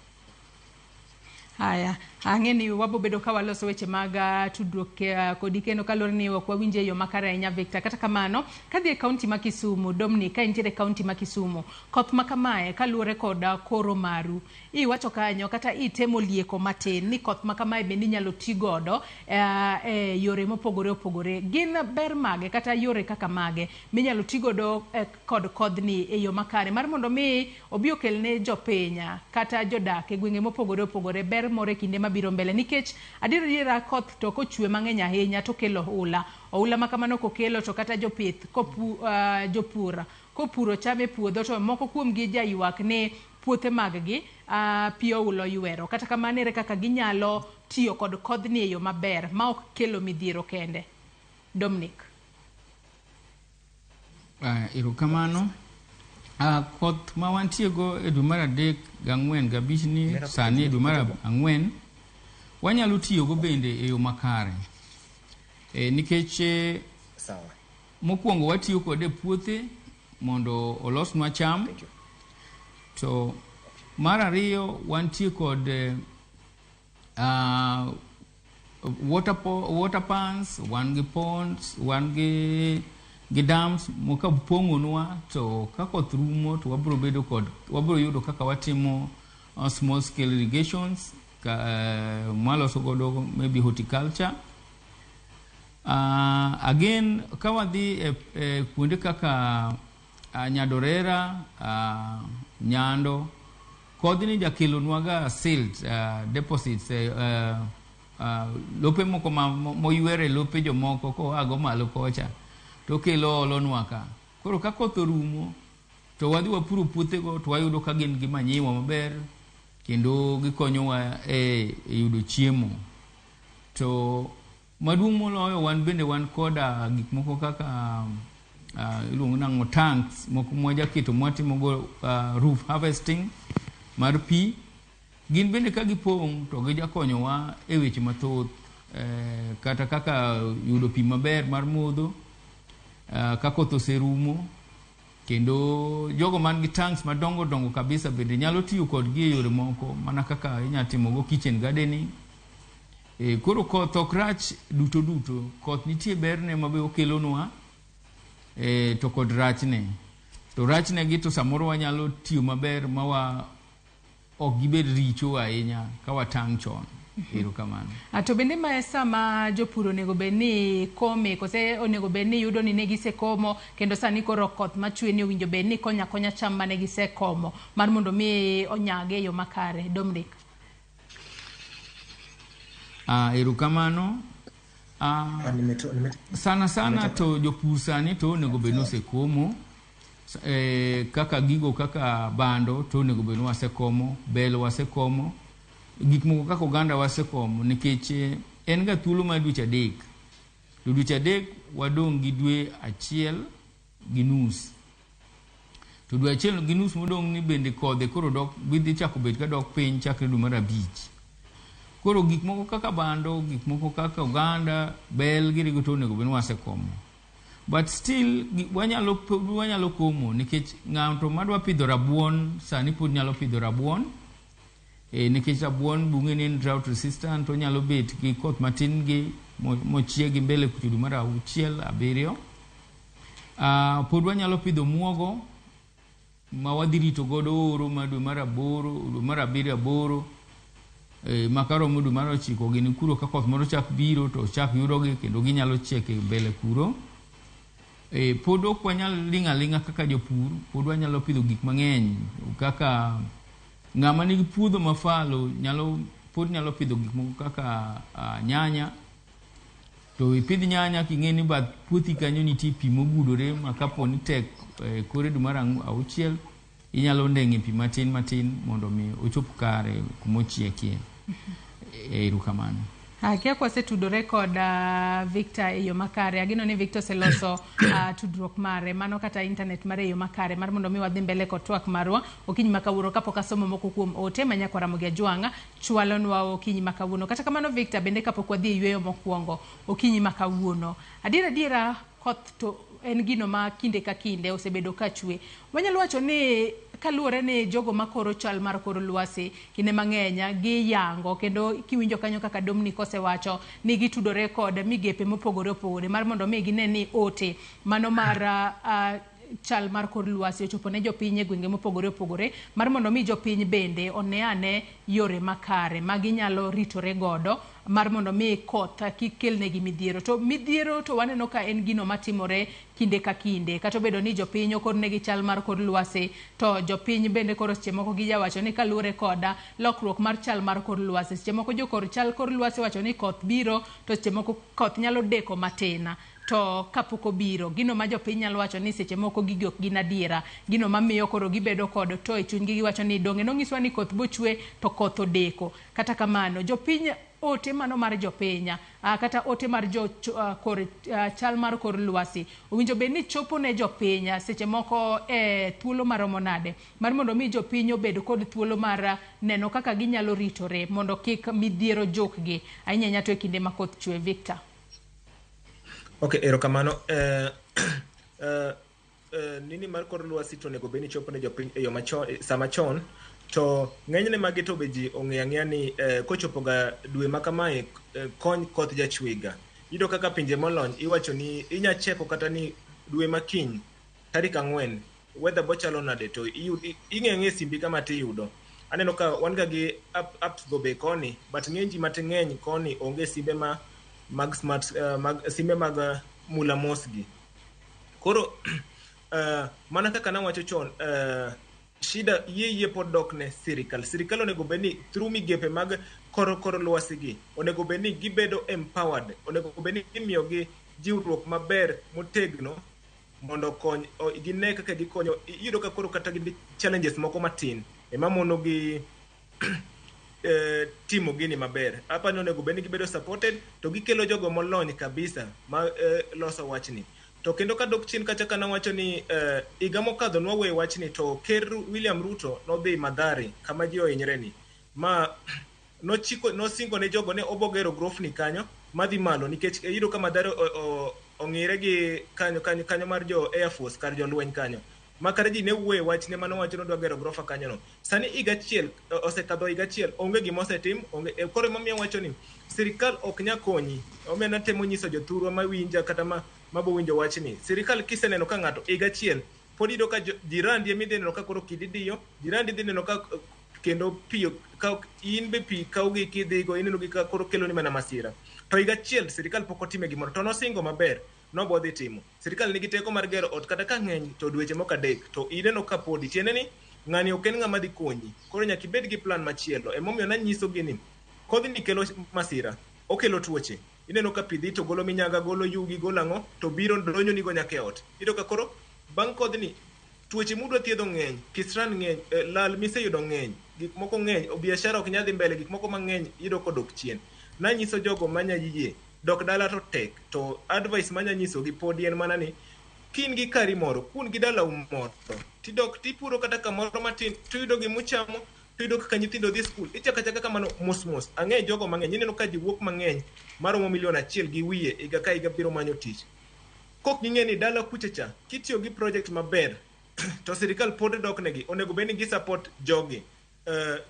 Speaker 1: Haya, ang'e ni wabobedo ka waloso weche mag tudruok kodi kendo kaluwore ni ok wawinje e yo makare ahinya, Victor. Kata kamano, kadhi e kaunti ma Kisumu, Dominic, ka intiere e kaunti ma Kisumu, koth ma kamae kaluwore kod koro maru, iwacho kanyo kata itemo lieko matin ni koth ma kamae bende inyalo ti godo e yore mopogore opogore. Gin ber mage kata yore kaka mage minyalo ti godo kod kodhni e yo makare mar mondo mi obi okelne jopiny kata jodak e gwenge mopogore opogore ber moro e kinde mabiro mbele, nikech adier koth to kochwe mang'eny ahinya to kelo oula. Oula ma kamano kokelo to kata jopith jopur kopuro cham e puodho to moko kuom gi jaywak ni puothe mag gi pi oula oywero. Kata kamano ere kaka ginyalo tiyo kod kodhni e yo maber ma ok kelo midhiero kende? Dominic.
Speaker 2: Erokamano. Koth ma wantiego e dwe mar 3 gi 4 gi 5 ni sani e dwe mar 4 wanyalo tiyogo bende e yo makare. Nikech mokwongo watiyo kode e puothe mondo olosnwa cham. To mar ariyo wantie kod water pans, wan gi ponds, wan gi dams mokapong'onwa, to ka koth rumo to wabiro bedo kod, wabiro yudo kaka watimo small scale irrigations mwaloso godo maybe horticulture. Again, ka wadhi e kuonde kaka Nyadorera, Nyando, kodhni jakelonwa ga silt deposits, lope moko moywere lope jomoko koago malo kocha to kelo olonwa ka. Koro ka koth orumo to wadhi wapuro puothego to wayudo ka gin gi manyiwa maber kendo gikonyowa e yudo chiemo. To maduong' moloyo wan bende wan koda gik moko kaka iluongo nang'o tanks moko mwajaketo mwatimogo roof harvesting mar pi. Gin bende ka gipong' to gijakonyowa e weche mathoth, kata kaka yudo pi maber mar modho ka koth oserumo, kendo jogo man gi tanks madongo dongo kabisa bende nyalo tiyo kodgi e yore moko mana kaka inyalo timogo kitchen gardening. Koro koth ok rach duto duto, koth nitie berne mabe okelonwa to kod rachne. To rachne gi to samoro wanyalo tiyo maber ma ok gibed richo ahinya ka watang' chon. Erokamano.
Speaker 1: To bende ma sama jopur onego bed ni kome, kose onego bed ni yudo ni ne gisekomo kendo sani koro koth machwe ni owinjo bed ni konyo akonya cham mane gisekomo mar mondo mi onyag e yo makare? Dominic.
Speaker 2: Erokamano. Sana sana to jopur sani to onego bed ni osekomo. Kaka gigo kaka bando to onego bed ni wasekomo, bel wasekomo, gik moko kaka oganda wasekomo, nikech en ga thuolo mar dweche 3. To dweche 3 wadong' gi dwe 1 gi nus. To dwe achiel gi nus modong' ni bende kodhe koro dok gidhi chako bet ka dok piny chakre dwe mar abich. Koro gik moko kaka bando, gik moko kaka oganda, bel girigo to onego bed ni wasekomo. But still wanyalo komo nikech ng'ato madwa pidho rabuon sani pod nyalo pidho rabuon. Nikech rabuon bung'e ni en drought resistant, onyalo bet gi koth matin gi mochiegi mbele kucho dwe mar auchiel abiriyo. Pod wanyalo pidho muogo ma wadhi rito godo oro ma dwe mar aboro, dwe mar abiriyo aboro, ma karomo dwe mar ochiko gini kuro ka koth moro chak biro to chak yudogi kendo ginyalo chiek e mbele kuro. Pod ok wanyal ling' aling'a kaka jopur, pod wanyalo pidho gik mang'eny kaka ng'ama nigi puodho mafalo nyalo pod nyalo pidho gik moko kaka nyanya. To ipidh nyanya king'e ni bath puothi kanyo nitie pi mogudore ma kapo ni tek kore dwe mar auchiel inyalo ndeng'e pi matin matin mondo mi ochop kare kumochiekie. Erokamano.
Speaker 1: Akia kwasetudore kod Victor e yo makare. Ageno ni Victor oseloso tudruok mare mano kata internet mare e yo makare mar mondo mi wadhi mbele kod twak marwa okinyi ma kawuono kapok asomo moko kuom ote ma nyakwar Ramogi Ajwang' chwalonwa okinyi ma kawuono. Kata kamano Victor bende kapok wadhi e yweyo mokwongo okinyi ma kawuono. Adiera adiera koth to en gino ma kinde ka kinde osebedo ka chwe. Wanyalo wacho ni kaluwore ni jogo makoro chal mar kor lwasi kinde mang'eny giyango kendo kiwinjo kanyo kaka Dominic osewacho ni gitudore kod migepe mopogore opogore mar mondo mi gine ni ote mano mar chal mar kor lwasi ochopo ne jopiny e gwenge mopogore opogore mar mondo mi jopiny bende one ane yore makare ma ginyalo ritore godo mar mondo mi koth kik kelnegi midhiero. To midhiero to waneno ka en gino matimore kinde ka kinde kata obedo ni jopiny okornegi chal mar kor lwasi to jopiny bende koro seche moko gijawacho ni kaluwore koda lokruok mar chal mar kor lwasi seche moko jokor chal kor lwasi wacho ni koth biro to seche moko koth nyalo deko matin to kapok obiro gino ma jopiny nyalo wacho ni seche moko gigi ok gin adiera gino mamiyo koro gibedo kod to e chunygi giwacho ni donge nonyiswa ni koth bochwe to koth odeko. Kata kamano jopiny ote mano mar jopiny kata ote mar jo kor chal mar kor lwasi owinjo bed ni chopo ne jopiny seche moko e thuolo maromo nade mar mondo mi jopiny obed kod thuolo mar neno kaka ginyalo ritore mondo kik midhiero jokgi ahinya ahinya to e kinde ma koth chwe. Victor.
Speaker 10: Okay, erokamano. Nini mar kor lwasi to onego bed ni chopo ne jopiny e yo machon, sama chon to ng'enyne magi to be ji ong'eyo ang'eya ni kochopo ga dwe ma kamae kony koth jachwega. Iyudo kaka pinje molony iwacho ni inya cheko kata ni dwe ma kiny tarik 4 weather bochalo nade to ing'eyo ang'eya e simbi kama tiyudo. Aneno ka wan ga gi apps go be koni but ng'eny ji mating'eny koni onge simbe ma mag smart mag simbe mag mula mos gi. Koro mana kaka nawacho chon shida yie pod dok ne sirikal. Sirikal onego bed ni through migepe mag kor lwasi gi onego bed ni gibedo empowered, onego bed ni imiyogi jiwruok maber motegno mondo okony gine kaka gikonyo. Iyudo ka koro kata gin challenges moko matin ema mono gi timo gini maber. Apa ni onego bed ni gibedo supported to gikelo jogo molony kabisa ma loso wachni. To kendo kadok chien kacha ka nawacho ni higa mokadho nwaweyo wachni to Ker William Ruto nodhi Mathare kama ji ohinyre ni ma nochiko nosingo ne jogo ne obogero grofni kanyo madhi malo nikech iyudo ka Mathare ong'ire gi kanyo mar jo Air Force kar jolweny kanyo ma kata ji ne wuoye wachne mane owacho ni odwa gero grofa kanyo no. Sani higa achiel osekadho higa achiel onge gima osetim onge. Koro emomiyo awacho ni sirikal ok nya konyi. Omiyo natemo nyiso jothurwa mawinja kata mabo winjo wachni. Sirikal kiseneno ka ng'ato higa achiel pod iyudo ka jirandi ema idhi neno ka koro kidi diyo, jirandi dhi neno ka kendo pi ka in be pi kaw gi kidhigo ineno gi ka koro keloni mana masira. To higa achiel sirikal pok otime gimoro to nosingo maber nobo dhi timo. Sirikal nigi teko mar gero ot kata ka ng'eny to dweche moko 3 to ineno ka podi tiende ni ng'ani ok en ng'ama dhi konyi. Koro nyaka ibed gi plan machielo. Emomiyo nanyiso gi ni kodhni kelo masira, okelo tuoche. Ineno ka pi dhi to golo minyaga, golo yugi, golo ang'o to biro donjonigo nyaka e ot. Iyudo ka koro bang' kodhni tuoche mudwa thiedho ng'eny, kisran ng'eny, lal miseyudo ng'eny, gik moko ng'eny, biashara ok nyal dhi mbele, gik moko mang'eny iyudo kodok chien. Nanyiso jogo manya yie dok dala to tek, to advice manya nyisogi podi en mana ni Kin gi kari moro, kun gi dalau moro, tidok tipuro kata kamoro matin, tiyudo gimuchamo, tiyudo kaka nyithindo dhi skul, ichako achaka kamano mos mos. Ang'eyo jogo mang'eny, ineno ka ji wuok mang'eny maromo 1.1 million higa ka higa biro manyo tich. Kok ging'e ni dala kucha cha, kitiyo gi project maber, to sirikal pod dok negi, onego bed ni gi support jogi.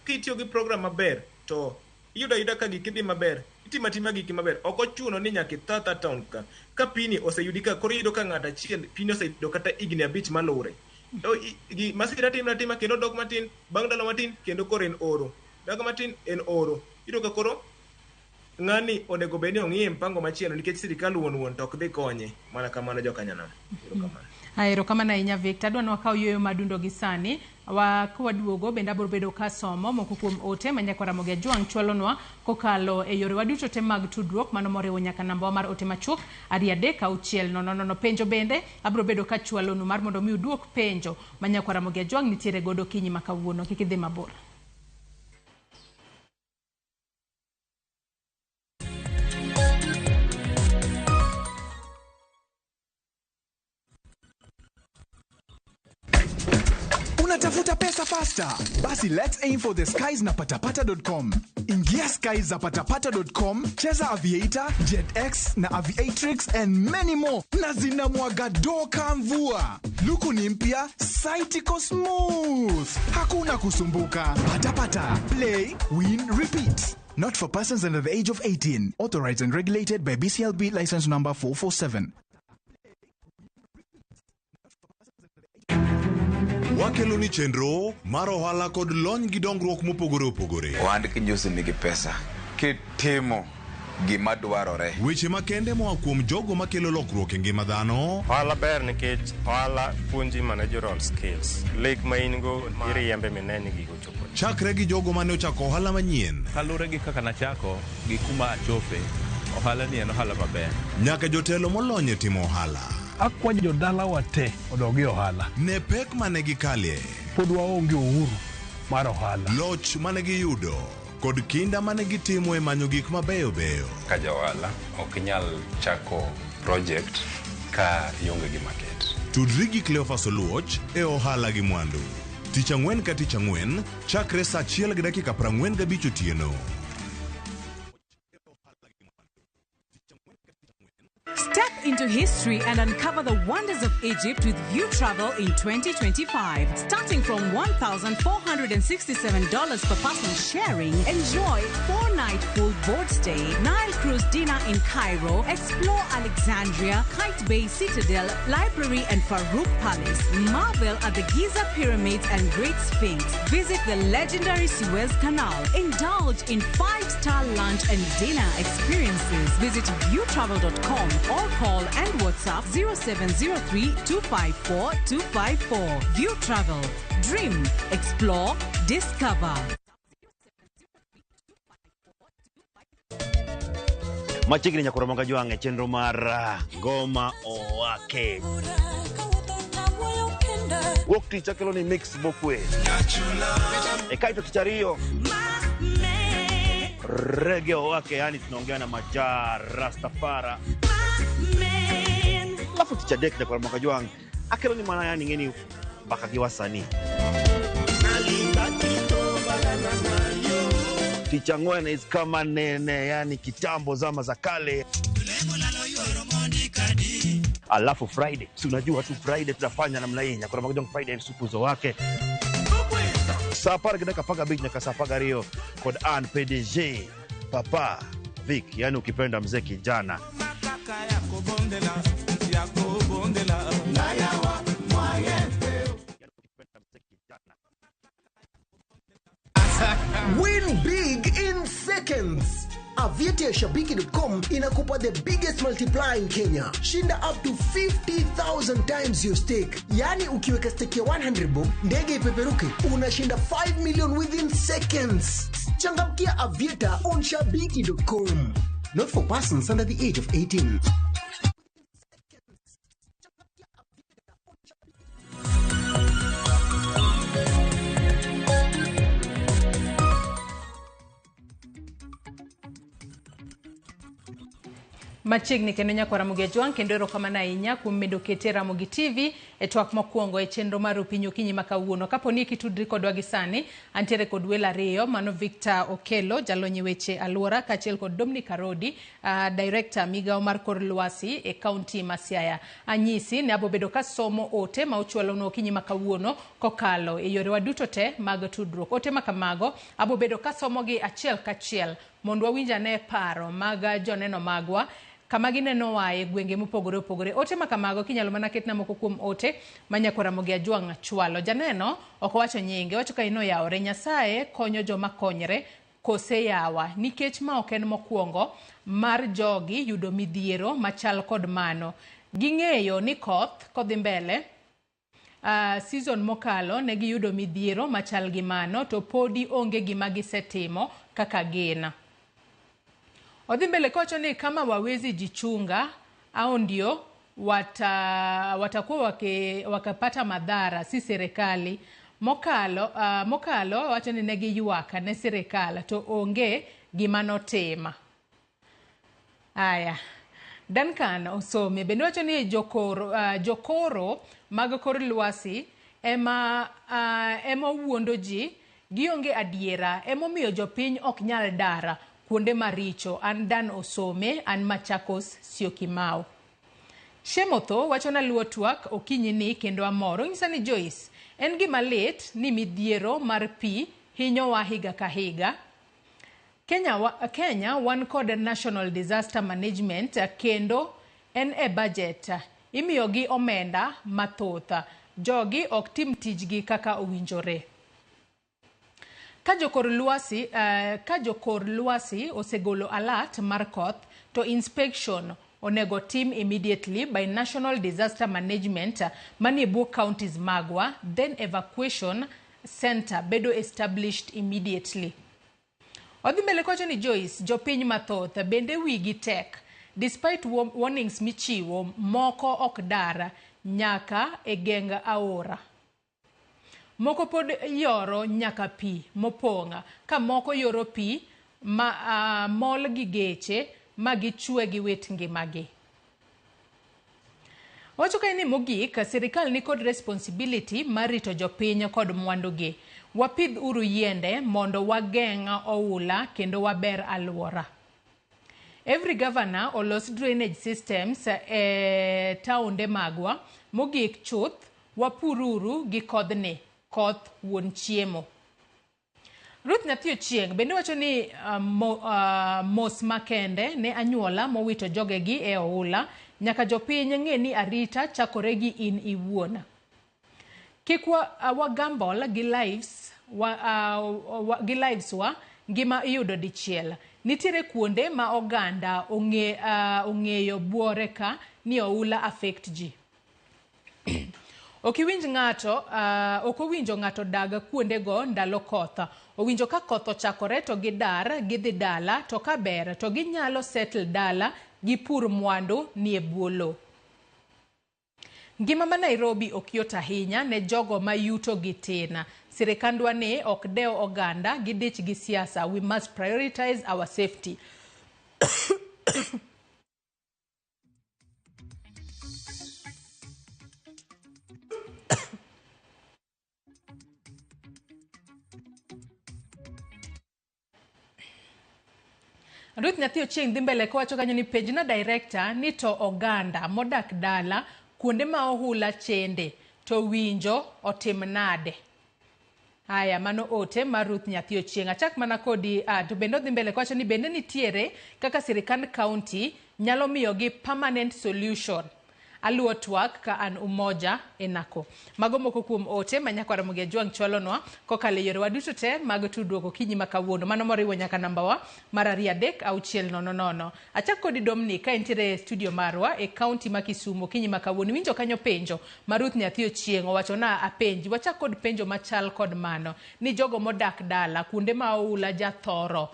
Speaker 10: Kitiyo gi program maber, to iyudo ayuda ka giki dhi maber, itimo atima giki maber. Ok ochuno ni nyaka itho atha town ka. Ka pini oseyudi ka, koro iyudo ka ng'ato achiel pini oseyudo kata higni 5 maluwre. To masira timre atima kendo dok matin, bang' ndalo matin kendo koro en oro. Dok matin en oro. Iyudo ka koro ng'ani onego bed ni ong'iye mpango machielo nikech sirikal wuon wuon to ok dhi konye. Mana kamano jokanyanam. Erokamano.
Speaker 1: Erokamano ahinya Victor. Adwa ni wakaw yueyo madundo gi sani. Kwaduogo bende abiro bedo kasomo moko kuom ote ma nyaka Ramogi Ajwang' chwalonwa kokalo e yorewa duto te mag tudruok, mano moriwo nyaka nambawa mar ote machuok 23600. Penjo bende abiro bedo kachwalonu mar mondo mi uduok penjo ma nyaka Ramogi Ajwang' nitiere godo kinyi ma kawuono. Kik idhi mabor.
Speaker 11: Unatafuta pesa faster? Basi let's aim for the skies na patapata.com. Ingia skies za patapata.com, cheza Aviator, JetX na Aviatrix and many more, na zinamwaga doka mvua. Luku ni mpya, site iko smooth, hakuna kusumbuka. Patapata, play, win, repeat. Not for persons under the age of 18. Authorized and regulated by BCLB license number 447.
Speaker 12: Wakelo ni chenro mar ohala kod lony gi dongruok mopogore opogore.
Speaker 13: Ohand kinjusi nigi pesa kitimo gima dwarore.
Speaker 12: Weche makende moa kuom jogo makelo lokruok e ngima dhano.
Speaker 14: Ohala ber nikech ohala puonji managerial skills. Lek ma in go iriembe mine ni gigo chopo.
Speaker 12: Chakre gi jogo mane ochako ohala manyien.
Speaker 15: Kaluwore gi kaka nachako gi kuma achope, ohala ni en ohala maber.
Speaker 12: Nyaka jotelo molony e timo ohala.
Speaker 16: Akwayo jodalawa te odog e ohala.
Speaker 12: Ne pek mane gikalie.
Speaker 16: Pod waonge uhuru mar ohala.
Speaker 12: Loch mane giyudo kod kinda mane gitimo e manyo gik mabeyo beyo.
Speaker 17: Ka ja ohala ok inyal chako project ka ionge gi market.
Speaker 12: Tudri gi Cleophas Oluoch e ohala gi mwandu. Tich ang'wen ka tich ang'wen, chakre saa 1:45 otieno.
Speaker 18: Step into history and uncover the wonders of Egypt with View Travel in 2025. Starting from $1,467 per person sharing, enjoy 4-night full board stay, Nile cruise dinner in Cairo, explore Alexandria, Kite Bay Citadel, Library and Farouk Palace, marvel at the Giza Pyramids and Great Sphinx, visit the legendary Suez Canal, indulge in 5-star lunch and dinner experiences. Visit viewtravel.com or call and WhatsApp 0703 254 254. View Travel. Dream, explore, discover.
Speaker 19: Machiegni nyaka Ramogi Ajwang' e chenro mar Ngoma Owake. Wuok tich akelo ni mix mokwe. E kaito tich ariyo Reggae Owake, yani tunaongea na Majaa Rastafara. Alafu tich adek nyaka Ramogi Ajwang' akelo ni mana yani ng'eni mbaka gi wasanii. Tich ang'wen is kama nene, yani kitambo zama za kale. Alafu Friday, si unajua tu Friday tutafanya namna hii. Nyakora Magajong Friday supu zo wake. Saa 10:15 nyaka saa 12 kod an PDG Papa Vic, yani ukipenda mzee kijana.
Speaker 20: Win big in seconds. Aviator Shabiki.com inakupa the biggest multiplier in Kenya. Shinda up to 50,000 times your stake. Yani ukiweka stake ya 100 bob, ndege ipeperuke, unashinda 5 million within seconds. Changamkia Aviator on Shabiki.com. Not for persons under the age of 18.
Speaker 1: Machiegni kendo nyakwa Ramogi Ajwang' kendo erokamano ahinya kuom medo kete Ramogi TV e twak mokwongo e chenro mar Opinyi Okinyi ma kawuono. Kapo ni kitudri kodwa gi sani, antiere kod welo ariyo, mano Victor Okello, jalony e weche alwora, kaachiel kod Dominic Arodi, director migawo mar kor lwasi e kaunti ma Siaya. Anyisi ni abobedo kasomo ote ma uchwalonwa okinyi ma kawuono kokalo e yorewa duto te mag tudruok. Ote ma kamago abobedo kasomogi achiel kachiel mondo wawinj ane paro mag joneno magwa kama ginenowa e gwenge mopogore opogore. Ote ma kamago kinyalo mana ketna moko kuom ote ma nyakwa Ramogi Ajwang' chwalo. Janeno ok owacho nyinge, owacho ka ino yawore, Nyasaye konyo joma konyre kose yawa, nikech ma ok en mokwongo mar jogi yudo midhiero machal kod mano. Ging'eyo ni koth kodhi mbele, season mokalo ne giyudo midhiero machal gi mano to podi onge gima gisetimo kaka gin. Odhi mbele kowacho ni kama wawezi jichunga au ndio watakuwa wakapata madhara si serikali. Mokalo wacho ni ne giywak ne sirikal to onge gima notima. Aya, Duncan Osome bende wacho ni jokoro mag kor lwasi ema owuondo ji, gionge adiera, emomiyo jopiny ok nyal dara kuonde maricho. An Dan Osome, an Machakos, Syokimau. Shemotho wacho na luo twak okinyi ni kendo amor. Onyisa ni Joyce, en gima lit ni midhiero mar pi hinyowa higa ka higa. Kenya wan kod National Disaster Management kendo en e budget. Imiyogi omenda mathoth. Jogi ok tim tijgi kaka owinjore. Ka jokor lwasi osegolo alert mar koth to inspection onego tim immediately by National Disaster Management manie bwo counties magwa, then evacuation center bedo established immediately. Odhi mbele kowacho ni Joyce, jopiny mathoth bende wigi tek. Despite warnings michiwo, moko ok dar nyaka e geng aora. Moko pod yoro nyaka pi mopong', ka moko yoro pi ma mol gi geche ma gichwe gi wit ngimagi. Wacho kae ni mogik, sirikal ni kod responsibility mar rito jopiny kod mwandugi. Wapidh uru yiende mondo wageng' oula kendo waber alwora. Every governor olos drainage systems e taonde magwa. Mogik chuth, wapururu gi kodhni, koth wuon chiemo. Ruth Nyathi Ochieng' bende wacho ni mos makende ne anyuola mowito jogegi e oula. Nyaka jopiny ng'e ni arita chakore gi in iwuon. Kik wa gamble gi lives wa ngima iyudo dichiel. Nitiere kuonde ma oganda ong'eyo buore ka ni oula affect ji. Ok owinjo ng'ato dag kuondego ndalo koth. Owinjo ka koth ochakore to gidar gidhi dala, to ka ber to ginyalo settle dala gipur mwandu nie bwo lowo. Ngima ma Nairobi ok yot ahinya ne jogo ma yuto gi tin. Sirikandwa ni ok dew oganda, gidich gi siasa. We must prioritize our safety. Ruth Nyathi Ochieng' dhi mbele kowacho kanyo ni penjna director ni to oganda modak dala kuonde ma ohula chende to winjo otim nade. Aya, mano ote mar Ruth Nyathi Ochieng'. Achak mana kodi, to bende odhi mbele kowacho ni bende nitiere kaka sirikand county nyalo miyogi permanent solution. Aluwo twak ka an Umoja e Nako. Mago moko kuom ote ma nyakwa Ramogi Ajwang' chwalonwa kokalo e yorewa duto te mag tudruok okinyi ma kawuono. Mano moriwo nyaka nambawa mar 2 3 6 0 0. Achak kodi Dominic ka entiere e studio marwa e county ma Kisumu okinyi ma kawuono. Iwinjo kanyo penjo ma Ruth Nyathi Ochieng' owacho na apenji. Wachak kod penjo machal kod mano ni jogo modak dala kuonde ma oula jathoro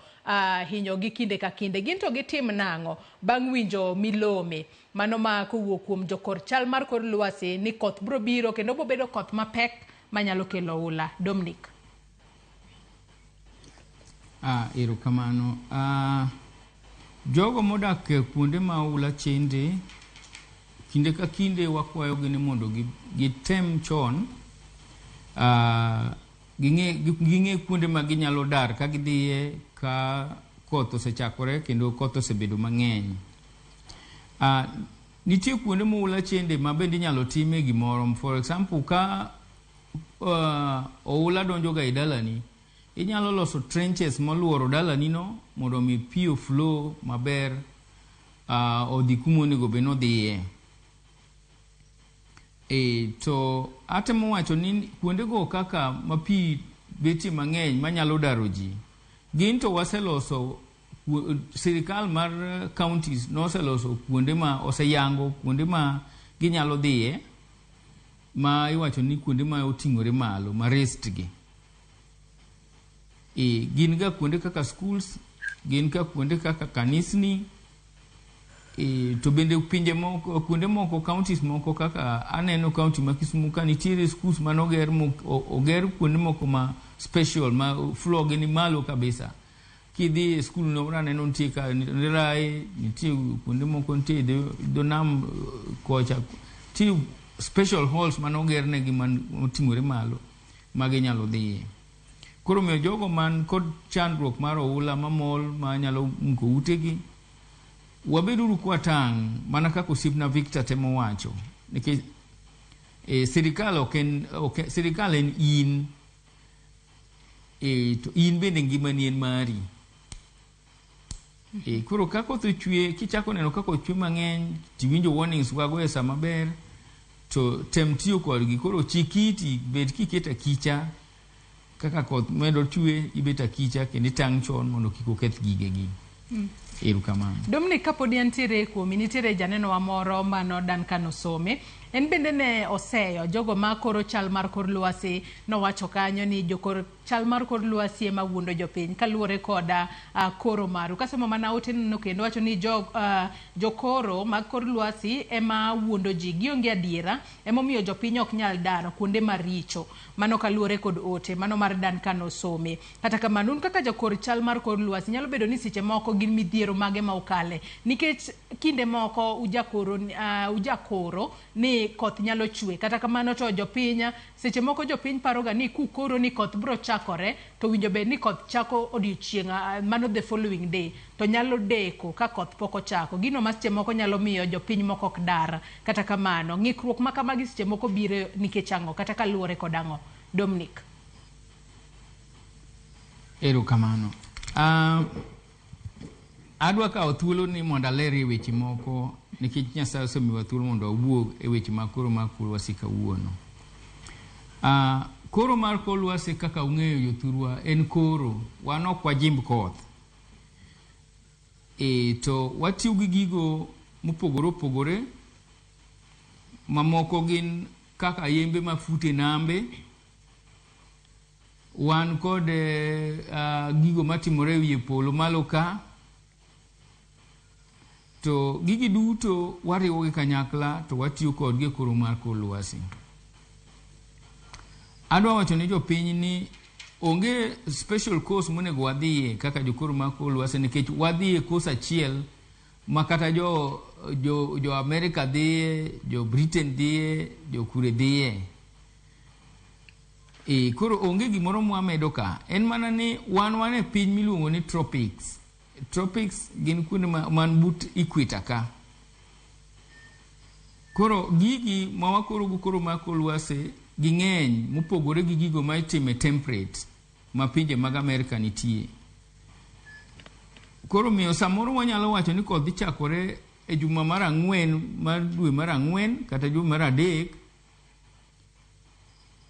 Speaker 1: hinyogi kinde ka kinde, gin to gitim nang'o bang' winjo milome mano ma kowuok kuom jokor chal mar kor lwasi ni koth biro biro kendo bobedo koth mapek manyalo kelo oula. Dominic.
Speaker 2: Erokamano. Jogo modak e kuonde ma oula chende, kinde ka kinde wakwayogi ni mondo gitem chon ging'e kuonde ma ginyalo dar ka gidhiye ka koth osechakore kendo koth osebedo mang'eny. Nitie kuonde ma oula chende ma bende inyalo time gimoro. For example, ka oula donjo ga e dalani, inyalo loso trenches moluoro dalani no mondo mi pi flow maber odhi kuma onego bed ni odhiye. To atemo wacho ni kuondego kaka ma pi betie mang'eny manyalo daro ji, gin to waseloso, sirikal mar counties noseloso kuonde ma oseyango kuonde ma ginyalo dhiye, ma iwacho ni kuonde ma oting'ore malo ma raised gi. Gin ga kuonde kaka schools, gin ka kuonde kaka kanisni, to bende pinje moko, kuonde moko, counties moko kaka aneno county ma Kisumu ka nitiere schools manoger oger kuonde moko ma special ma floor gi ni malo kabisa. Kidhi e skul no aneno nitie ka Rai, nitie kuonde moko nitie dho nam kocha, nitie special halls manoger negi moting'ore malo ma ginyalo dhiye. Koro omiyo jogo man kod chandruok mar oula mamol manyalo muko utegi, wabeduru kwatang' mana kaka osiepna Victor temo wacho, nikech sirikal ok en, sirikal en in, to in bende ngimani en mari. Koro ka koth ochwe, kichako neno ka koth chwe mang'eny, tiwinjo warnings wago e sa maber, to tem tiyo kodgi. Koro chik iti, bed kiketo akicha, kaka koth medo chwe, ibet akicha kendo itang' chon mondo kik oketh gigegi. Erokamano.
Speaker 1: Dominic, kapod antiere kuomi, nitiere janeno wa moro mano Duncan Osome. En bende ne oseyo jogo ma koro chal mar kor lwasi, nowacho kanyo ni jokor chal mar kor lwasi ema wuondo jopiny kaluwore koda koro maru. Kasomo mana ote neno kendo wacho ni jokoro mag kor lwasi ema wuondo ji, gionge adiera, emomiyo jopiny ok nyal dar kuonde maricho. Mano kaluwore kod ote mano mar Duncan Osome. Kata kamano, un kaka jokor chal mar kor lwasi, nyalo bedo ni seche moko gin midhiero mage ma ukale, nikech kinde moko ujakoro ni koth nyalo chwe. Kata kamano to jopiny seche moko jopiny paroga ni kukoro ni koth bro chakore to winjo bed ni koth chako odiochieng' mano the following day, to nyalo deko ka koth pok ochako. Gino ma seche moko nyalo miyo jopiny moko ok dar. Kata kamano ng'ikruok ma kamagi seche moko biro nikech ang'o kata kaluwore kod ang'o? Dominic.
Speaker 2: Erokamano. Adwa kawo thuolo ni mondo alerie weche moko nikech Nyasaye osemiwa thuolo mondo wawuo e weche mag koro mar kor lwasi kawuono. Koro mar kor lwasi kaka ung'eyo jothurwa en koro, wan ok wajimb koth. To watiyo gi gigo mopogore opogore, mamoko gin kaka yembe mafute nambe, wan kod gigo matimore e wiye polo malo ka, to gigi duto wariwogi kanyakla to watiyo kodgi e koro mar kor lwasi. Adwa wacho ni jopiny ni onge special course monego wadhiye kaka jokoro mar kor lwasi, nikech wadhiye course achiel ma kata jo Amerika dhiye, jo Britain dhiye, jo kure dhiye. Koro onge gimoro mwamedo ka, en mana ni wan e piny miluongo ni tropics. Tropics gin kuonde man but equator ka. Koro gigi ma wakoro go koro mar kor lwasi ging'eny mopogore gi gigo ma itime temperate ma pinje mag Amerika nitie. Koro miyo samoro wanyalo wacho ni koth dhi chakore e juma mar 4 mar dwe mar 4 kata juma mar 3,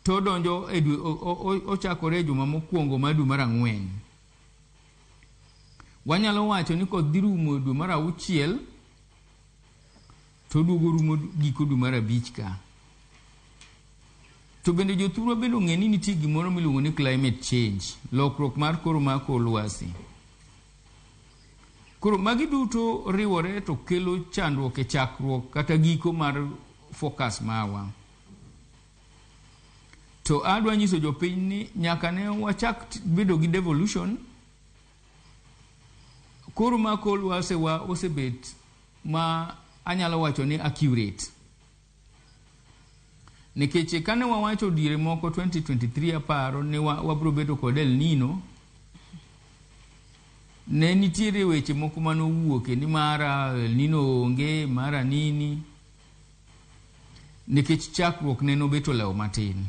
Speaker 2: to donjo e dwe, ochakore e juma mokwongo mar dwe mar 4. Wanyalo wacho ni koth dhi rumo e dwe mar 6 to duogo rumo giko dwe mar 5 ka. To bende jothurwa bende ong'e ni nitie gimoro miluongo ni climate change, lokruok mar koro mar kor lwasi. Koro magi duto riwore to kelo chandruok e chakruok kata giko mar forecast marwa. To adwa nyiso jopiny ni nyaka ne wachak bedo gi devolution, Koro ma kor lwasi wa osebet ma anyalo wacho ni accurate. Nikech kane wawacho diere moko 2023 aparo ni wabro bedo kod El Nino, ne nitiere weche moko manowuoke ni mara El Nino onge, mara nini, nikech chakruok ne nobet olewo matin.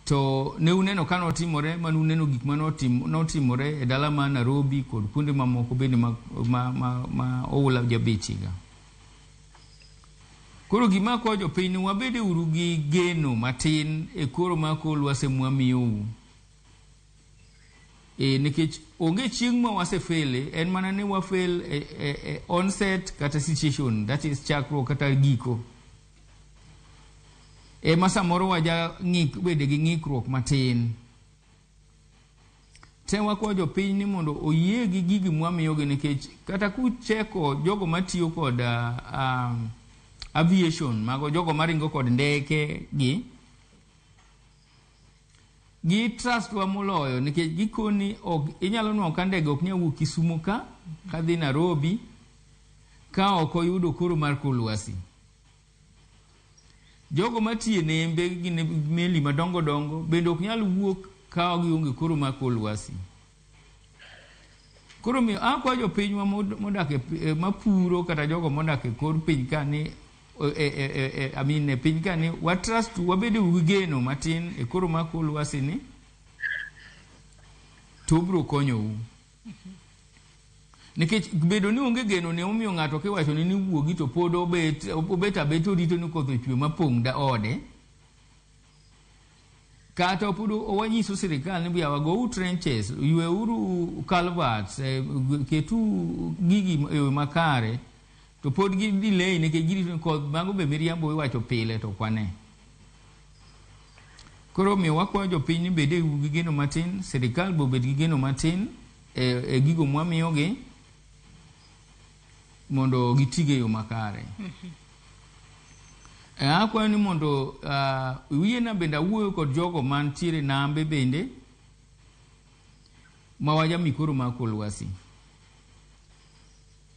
Speaker 2: To ne uneno ka notimore, mane uneno gik mane notimore e dala ma Nairobi kod kuonde mamoko bende ma oula jabechega. Koro gima akwayo jopiny ni wabede uru gi geno matin e koro ma kor lwasi mwamiyou. E, nikech onge chieng' ma wasefele, en mana ni wafel e onset kata situation, that is chakruok kata giko. Ema samoro waja ng'ik bede gi ng'ikruok matin. Te wakwayo jopiny ni mondo oyie gi gigi mwamiyogi, nikech kata kucheko jogo matiyo kod aviation, mago jogo maringo kod ndeke gi trust wa moloyo, nikech gikoni ok inyalo nwang'o ka ndege ok nyal wuok Kisumu ka kadhi Nairobi ka ok oyudo koro mar kor lwasi. Jogo matiyo e nembe gin meli madongo dongo bende ok nyal wuok ka gionge koro mar kor lwasi. Koro omiyo akwayo jopinywa modak e mapuro kata jogo modak e kor piny ka ni I mean, e piny ka ni wa trust, wabed gi geno matin e koro mar kor lwasi ni to obiro konyou. Nikech bedo ni onge geno ni omiyo ng'ato kiwacho ni wuogi to pod obet abet orito ni koth ochwe mapong' da ode. Kata pod wanyiso sirikal ni yawa gouru trenches, yweuru culverts, ketu gigi e yo makare, to pod gi delay nikech girito ni koth. Mago be miriambo iwacho pile to ok wane. Koro omiyo wakwayo jopiny ni bede gi geno matin, sirikal be obed gi geno matin e gigo mwamiyogi mondo gitige e yo makare. Akwayo ni mondo wiena bende awuoyo kod jogo mantiere nambe bende ma wajami koro mar kor lwasi.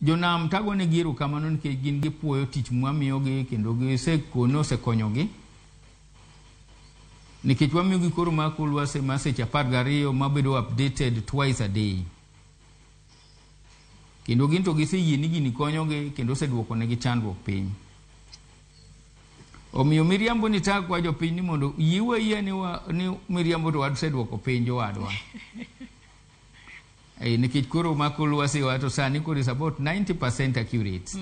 Speaker 2: Jonam tagonegi erokamano nikech gin gipuoyo tich mwamiyogi kendo gisekone osekonyogi. Nikech wamiyogi koro mar kor lwasi ma seche 12 mabedo updated twice a day. Kendo gin to giseyie ni gini konyogi kendo oseduoko negi chandruok piny. Omiyo miriambo ni takwa jopiny ni mondo yieu ayia ni miriambo to waseduoko piny jowadwa. Nikech koro mar kor lwasi wa to sani koro is about 90% accurate.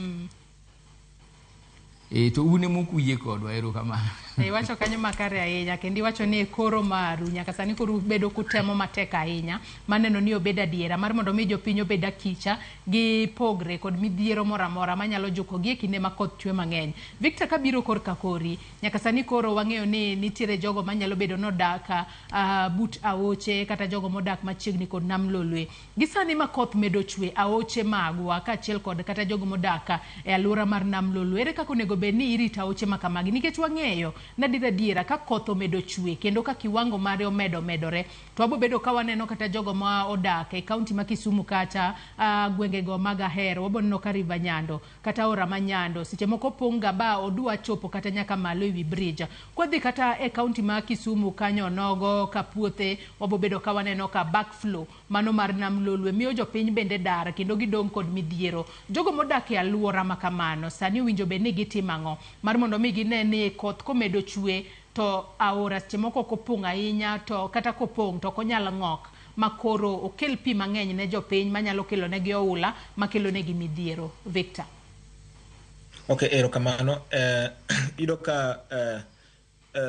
Speaker 2: To un ema ok uyie kodwa, erokamano.
Speaker 1: Iwacho kanyo makare ahinya, kendo iwacho ni e koro maru nyaka sani koro ubedo kutemo matek ahinya maneno ni obed adiera mar mondo mi jopiny obed akicha gi pogre kod midhiero moro amora manyalo jukogi e kinde ma koth chwe mang'eny. Victor, kabiro korka kori, nyaka sani koro wang'eyo ni nitiere jogo manyalo bedo nodak but aoche kata jogo modak machiegni kod nam Lolwe. Gi sani ma koth medo chwe, aoche magwa kaachiel kod kata jogo modak e alwora mar nam Lolwe, ere kaka onego bed ni irito aoche ma kamagi? Nikech wang'eyo nadier adiera ka koth omedo chwe kendo ka kiwango mare omedo medore, to wabo bedo ka waneno kata jogo ma odak e kaunti ma Kisumu kata gwengego mag Ahero, wabo neno ka River Nyando kata aora ma Nyando seche moko pong' ga ba odwa chopo kata nyaka malo ewi bridge. Kwadhi kata e kaunti ma Kisumu kanyo onogo ka puothe, wabo bedo ka waneno ka backflow mano mar nam Lolwe miyo jopiny bende dar kendo gidong' kod midhiero. Jogo modak e alwora ma kamano sani owinjo bed ni gitimo ang'o mar mondo mi gine ni koth komedo chwe to aora seche moko ok opong' ahinya, to kata kopong' to ok onyal ng'ok ma koro okel pi mang'eny ne jopiny manyalo kelo negi oula makelo negi midhiero. Victor.
Speaker 10: Ok, erokamano. Iyudo ka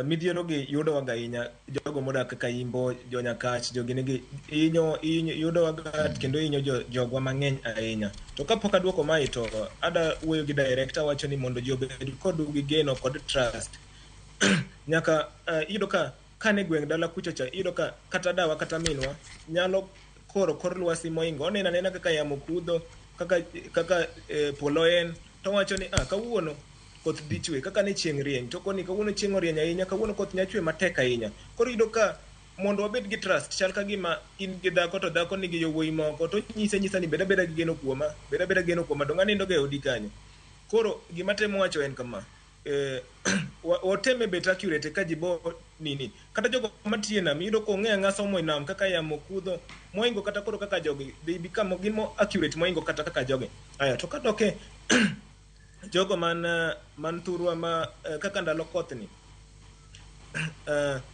Speaker 10: midhiero gi yudowa ga ahinya jogo modak kaka Imbo, jo Nyakach, jogi nigi hinyo yudowa ga kendo hinyo jogwa mang'eny ahinya. To kapok aduoko mae to ada wuoyo gi director wacho ni mondo ji obed kod gi geno kod trust. Nyaka iyudo ka kane gweng' dala kucho cha, iyudo ka kata dawa kata minwa nyalo koro kor lwasi moingo, oneno anena kaka yamo kudho, kaka polo en to wacho ni ah, kawuono koth dhi chwe, kaka ne chieng' rieny to koni kawuono chieng' orieny ahinya, kawuono koth nya chwe matek ahinya. Koro iyudo ka Mondo wabed gi trust, chal ka gima in gi dhako to dhako nigi yowuoyi moko to nyise nyisa ni bed abeda gi geno kuoma, bed abeda gi geno kuoma, donge anindo ga e odi kanyo. Koro gima temo wacho en kama, wateme bet accurate ka ji bo nini. Kata jogo matiyo e nam, iyudo kong'eyo ang'eya somo e nam kaka yamo kudho, moingo kata koro kaka jogi, they become gin more accurate moingo kata kaka jogi. Aya, to kadok e jogo man thurwa ma kaka ndalo kothni,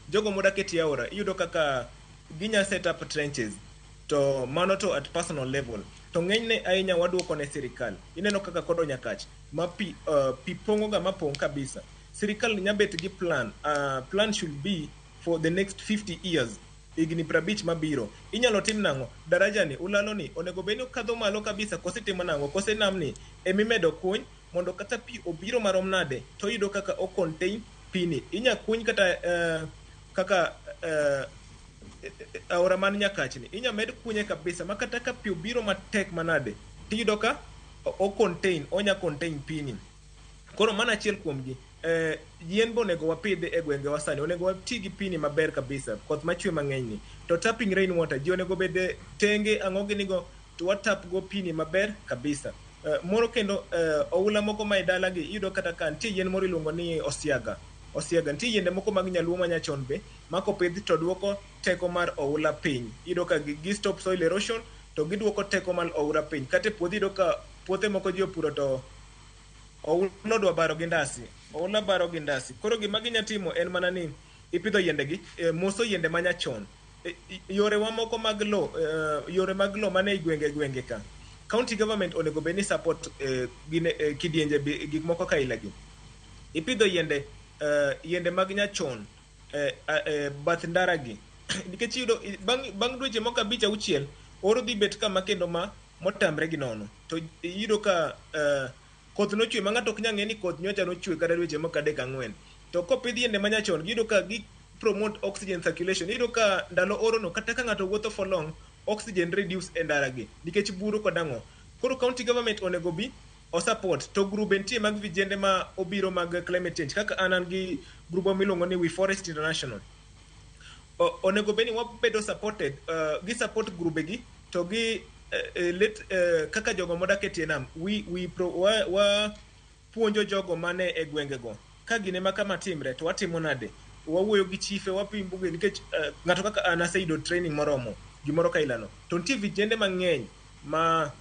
Speaker 10: jogo modak e tie aora, iyudo kaka ginya set up trenches, to mano to at personal level. To ng'enyne ahinya waduoko ne sirikal. Ineno kaka kodo Nyakach, ma pi pong'o ga mapong' kabisa. Sirikal nya bet gi plan. Plan should be for the next 50 years. Higni 50 mabiro. Inyalo tim nang'o? Daraja ni, ulalo ni, onego bed ni okadho malo kabisa, kose timo nang'o? Kose namni emimedo kuny mondo kata pi obiro marom nade, to oyudo kaka o contain pi ni. Inya kuny kata kaka aora man Nyakach ni. Inya med kunye kabisa, ma kata ka pi obiro matek manade, tiyudo ka o contain, onya contain pi ni. Koro mano achiel kuom gi. Yien be onego wapidhi e gwengewa sani, onego wati gi pi ni maber kabisa, koth machwe mang'eny ni. To tapping rain water, ji onego bed tenge ang'o gini go, to watap go pi ni maber kabisa. Moro kendo, oula moko ma e dala gi, iyudo kata ka nitie yien moro iluongo ni osiaga. Osiaga, nitie yiende moko mag nyaluo ma nyachon be, ma kopidh to duoko teko mar oula piny. Iyudo ka gi stop soil erosion, to giduoko teko mar oula piny. Kata e puodho iyudo ka puothe moko ji opuro to oula odwa baro gi ndasi. Oula baro gi ndasi. Koro gima ginya timo en mana ni ipidho yiende gi, moso yiende ma nyachon. Yorewa moko mag lo, yore mag lo mane gwenge gwenge ka. County government onego bed ni support gine, kidienje gik moko ka ila gi. Ipidho yiende mag nyachon bath ndara gi. Nikech iyudo bang' dweche moko 5 6, oro dhi bet kama kendo ma motamre gi nono. To iyudo ka koth nochwe ma ng'ato ok nyal ng'e ni koth nyocha nochwe kata dweche moko 3 4. To kopidh yiende ma nyachon, giyudo ka gi promote oxygen circulation. Iyudo ka ndalo oro no, kata ka ng'ato wuotho for long, oxygen reduce e ndara gi nikech buru kod ang'o. Koro county government onego bi o support. To grube nitie mag vijende ma obiro mag climate change. Kaka an gi grubo miluongo ni We Forest International. Onego bed ni wabedo supported, gi support grube gi, to gi let kaka jogo modak e tie nam, wa puonjo jogo mane e gwengego. Ka gine ma kama timre, to watimo nade? Wawuoyo gi chife, wapimbo gi, nikech ng'ato kaka an aseyudo training moromo, gimoro ka ilano. To nitie vijende mang'eny ma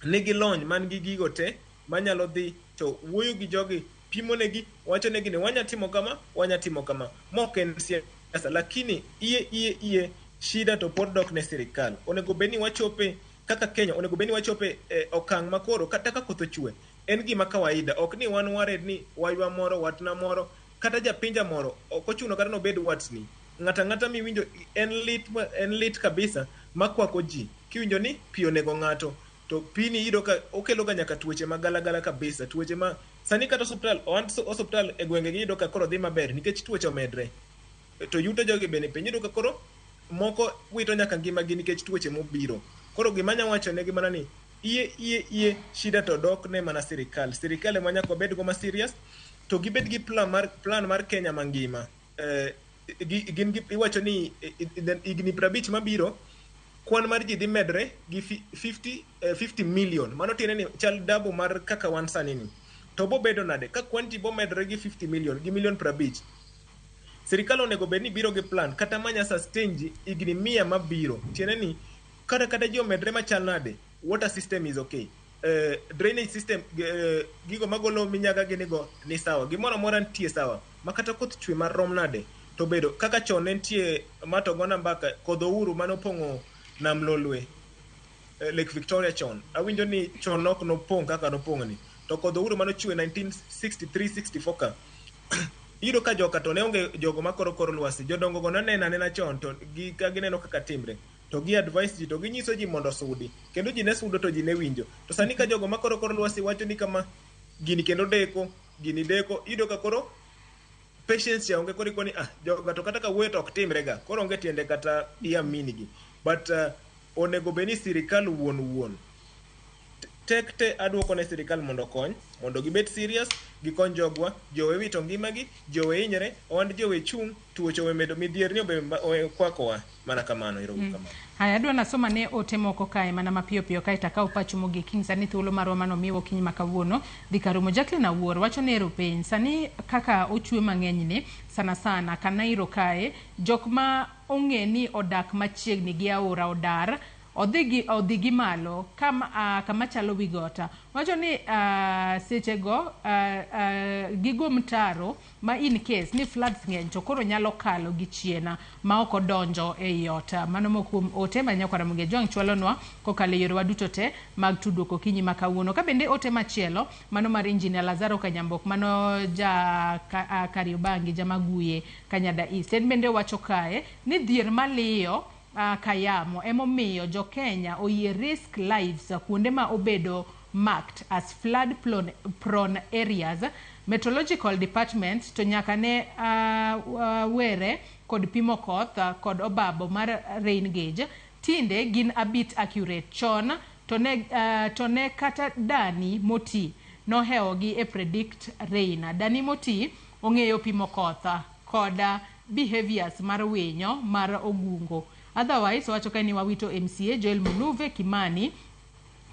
Speaker 10: nigi lony, man gi gigo te, manyalo dhi to wuoyo gi jogi, pimo negi, wacho negi ni wanya timo kama, wanya timo kama. Mok en siasa, lakini iye shida to pod dok ne sirikal. Onego bed ni wachope kaka Kenya, onego bed ni wachope okang' makoro kata ka koth ochwe. En gima kawaida, ok ni wan worried ni waywa moro, watna moro, kata japinja moro, ok ochuno kata nobed watni. Ng'ato ang'ata miwinjo en lit kabisa makwako ji. Kiwinjo ni pi onego ng'ato, to pi ni iyudo ka okelo ga nyaka tuoche ma galagala kabisa, tuoche ma sani kata osuptal, osuptal e gwenge gi iyudo ka koro dhi maber nikech tuoche omedre. To yuto jogi bende piny, iyudo ka koro moko wito nyaka ngimagi nikech tuoche mobiro. Koro gima anya wacho negi mana ni iye shida to dok ne mana sirikal. Sirikal ema nyaka wabed go ma serious, to gibed gi plan mar Kenya mangima. Gin gi, iwacho ni higni 50 mabiro, kwan mar ji dhi medre gi 50 million. Mano tiende ni chal double mar kaka wan sani ni. To bo bedo nade? Ka kwan ji bo medre gi 50 million, gi million 50. Sirikal onego bed ni biro gi plan kata manya sustain ji higni 100 mabiro. Tiende ni kata ji omedre machal nade, water system is okay. Drainage system, gigo magolo minyaga gini go ni sawa. Gimoro amora nitie sawa. Ma kata koth chwe marom nade, to bedo kaka chon ne nitie ma to gona mbaka kodh ouru manopong'o nam Lolwe, Lake Victoria chon. Awinjo ni chon ok nopong' kaka nopong' ni. To kodh ouru manochwe 1963-64 ka. Iyudo ka joka to ne onge jogo makoro kor lwasi. Jodongo go noneno anena chon to gi ka gineno kaka timre. To gi advice ji to ginyiso ji mondo osudi. Kendo ji ne sudo to ji ne winjo. To sani ka jogo makoro kor lwasi wacho ni kama gini kendo deko, gini deko, iyudo ka koro patience cha onge, koro ikoni joga to kata ka wuoyo to ok timre ga. Koro onge tiende kata iamini gi. But onego bed ni sirikal wuon wuon tek te aduoko ne sirikal mondo okony, mondo gibed serious. Gikony jogwa, jowe wito ngimagi, jowe hinyore, ohand jowe chung', tuoche omedo midhierni obe kwakowa. Mana kamano, ero uru kamano.
Speaker 1: Haya, adwa nasoma ne ote moko kae mana mapiyo piyo kae to akaw pachu mogik. Kiny sani thuolo marwa mane omiwa okinyi ma kawuono dhi karumo. Jacqueline Awuor wacho ni ero piny sani kaka ochwe mang'eny ni sana sana Kanairo kae jok ma ong'e ni odak machiegni gi aora odar odhi gi odhi gi malo kama, kama chalo wi got. Wacho ni sechego gigo mtaro ma in case ni floods ng'eny to koro nyalo kalo gi chien ma ok odonjo ei ot. Mano moko kuom ote ma nyakwar Ramogi Ajwang' chwalonwa kokalo e yorewa duto te mag tudruok okinyi ma kawuono. Ka bende ote machielo mano mar Engineer Lazaro Kanyambok mano ja Kariobangi Jamaguye Kanyada East. En bende owacho kae ni dhier maliyo kayamo emomiyo jo Kenya oyie risk lives kuonde ma obedo marked as flood prone areas. Meteorological department to nyaka ne were kod pimo koth kod obabo mar rain gauge tinde gin a bit accurate. Chon to ne kata dani moti nohewogi e predict rain. Dani moti ong'eyo pimo koth kod behaviors mar winyo mar ogungo. Otherwise wacho ka ni wawito MCA Joel Munuve Kimani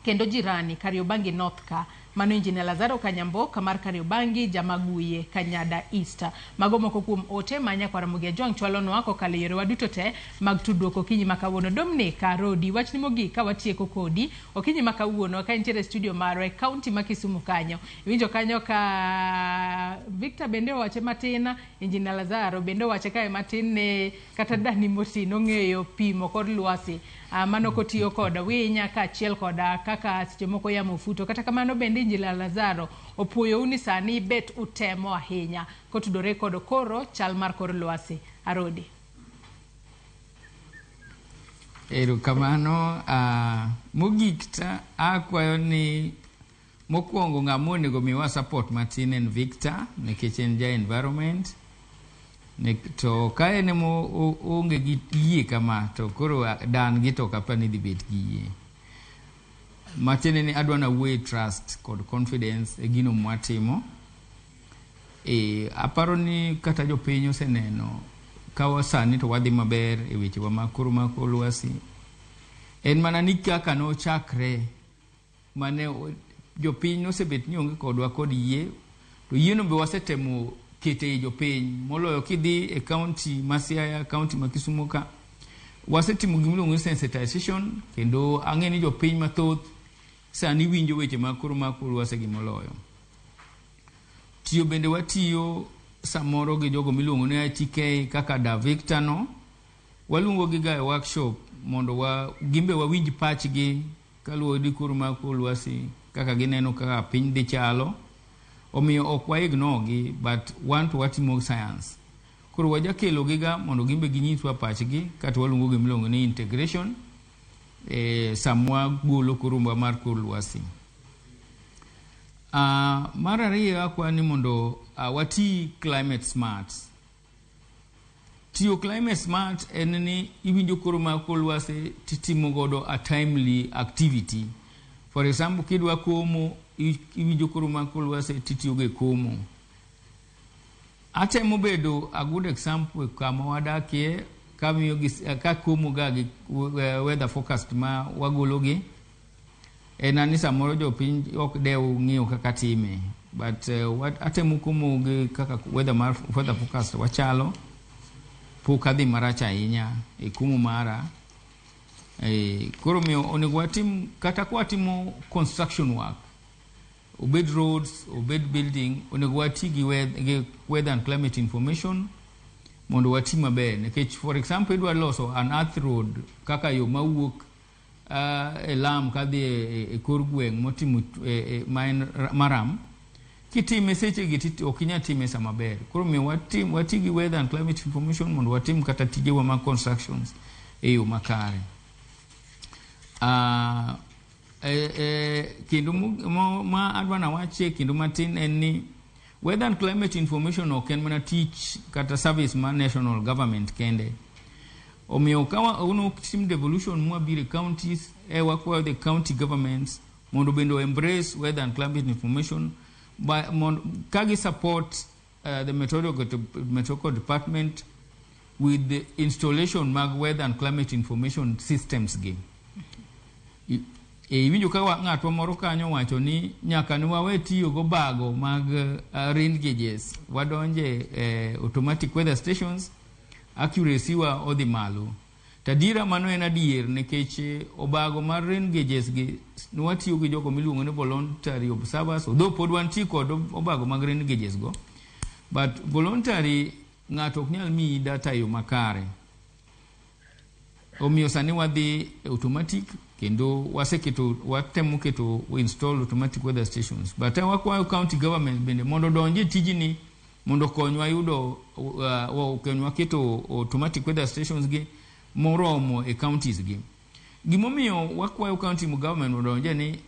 Speaker 1: kendo jirani Kariobangi North ka. Mano Engineer Lazaro Kanyamboka mar Kariobangi Jamaguye Kanyada East. Mago moko kuom ote ma nyakwar Ramogi Ajwang' chwalonwa kokalo e yorewa duto te mag tudruok okinyi ma kawuono. Dominic Arodi, wachni mogik ka watieko kodi okinyi ma kawuono ka intiere e studio marwa e kaunti ma Kisumu kanyo. Iwinjo kanyo ka Victor bende owache matin, Engineer Lazaro bende owache kae matin ne kata Dani Moti nong'eyo pimo kor lwasi. Mano kotiyo kod winya kaachiel kod kaka seche moko yamo futo. Kata kamano bende Engineer Lazaro opuoyou ni sani bet utemo ahinya kotudore kod koro chal mar kor lwasi. Arodi.
Speaker 2: Erokamano. Mogik ta akwayo ni mokwongo ng'ama onego miwa support matin en Victor nikech en ja environment. To ka en ema oonge gi yie kama to koro dan gi to ok apar ni dhi bet gi yie. Matiende ni adwa nawuoye trust kod confidence e gino mwatimo. Aparo ni kata jopiny oseneno ka sani to wadhi maber e wechewa mag koro mag kor lwasi. En mana ni kaka nochakre mane jopiny nosebet ni onge kodwa kod yie, to yieno be wasetemo kete e jopiny moloyo kidhi e kaunti ma Siaya, kaunti ma Kisumu ka wasetimo gimiluongo ni sensitization kendo ang'e ni jopiny mathoth sani winjo weche mag koro mag kor lwasi gi moloyo. Tiyo bende watiyo samoro gi jogo miluongo ni ITK kaka da Victor no, waluongo gi ga e workshop mondo gimbe wawinj pachgi kaluwore gi koro mag kor lwasi kaka gineno kaka piny dhi chalo. Omiyo ok wa ignore gi, but wan to watimo science. Koro wajakelo gi ga mondo gimbe ginyiswa pachgi kata waluongo gi miluongo ni integration samwa golo koro mar kor lwasi. Mar ariyo akwayo ni mondo wati climate smart. Tiyo climate smart en ni iwinjo koro mar kor lwasi titimo godo a timely activity. For example, kidwa komo, iwinjo koro mar kor lwasi titiyo go e komo. Atemo bedo a good example kama wadakie kamiyo gi ka komo ga gi weather forecast ma wagolo gi. En ni samoro jopiny ok dew ng'iyo kaka time, but atemo komo gi kaka weather forecast wachalo. Pok adhi marach ahinya e komo mara. Koro miyo onego watim kata ka watimo construction work, obed roads, obed building, onego wati gi weather and climate information mondo wati maber. Nikech for example idwa loso an earth road kaka yo mawuok e lam kadhi e kor gweng' motimo ma en maram, kitime sechegi ok inyal time sama ber. Koro miyo wati gi weather and climate information mondo watim kata tijewa mag constructions e yo makare. Kendo ma adwa nawachie kendo matin en ni weather and climate information ok en mana tich kata service mar national government kende. Omiyo ka tim devolution mwabiro e counties, wakwayo the county governments mondo bende o embrace weather and climate information Ka gi support the meteorological department with the installation mag weather and climate information systems gi. Iwinjo ka ng'atwa moro kanyo wacho ni nyaka ne wawe tiyo gobago mag rain gauges, wadonje automatic weather stations, accuracy wa odhi malo. Tadiera mano en adier, nikech obago mar rain gauges gi nwatiyo gi jogo miluongo ni voluntary observers, although pod wantie kod obago mag rain gauges go, but voluntary ng'ato ok nyal miyi data e yo makare. Omiyo sani wadhi automatic, kendo waseketo, watemo keto install automatic weather stations, but wakwayo county government bende mondo odonj e tijni, mondo okonywa yudo okonywa keto automatic weather stations gi moromo e counties gi. Gimomiyo wakwayo county government mondo odonje ni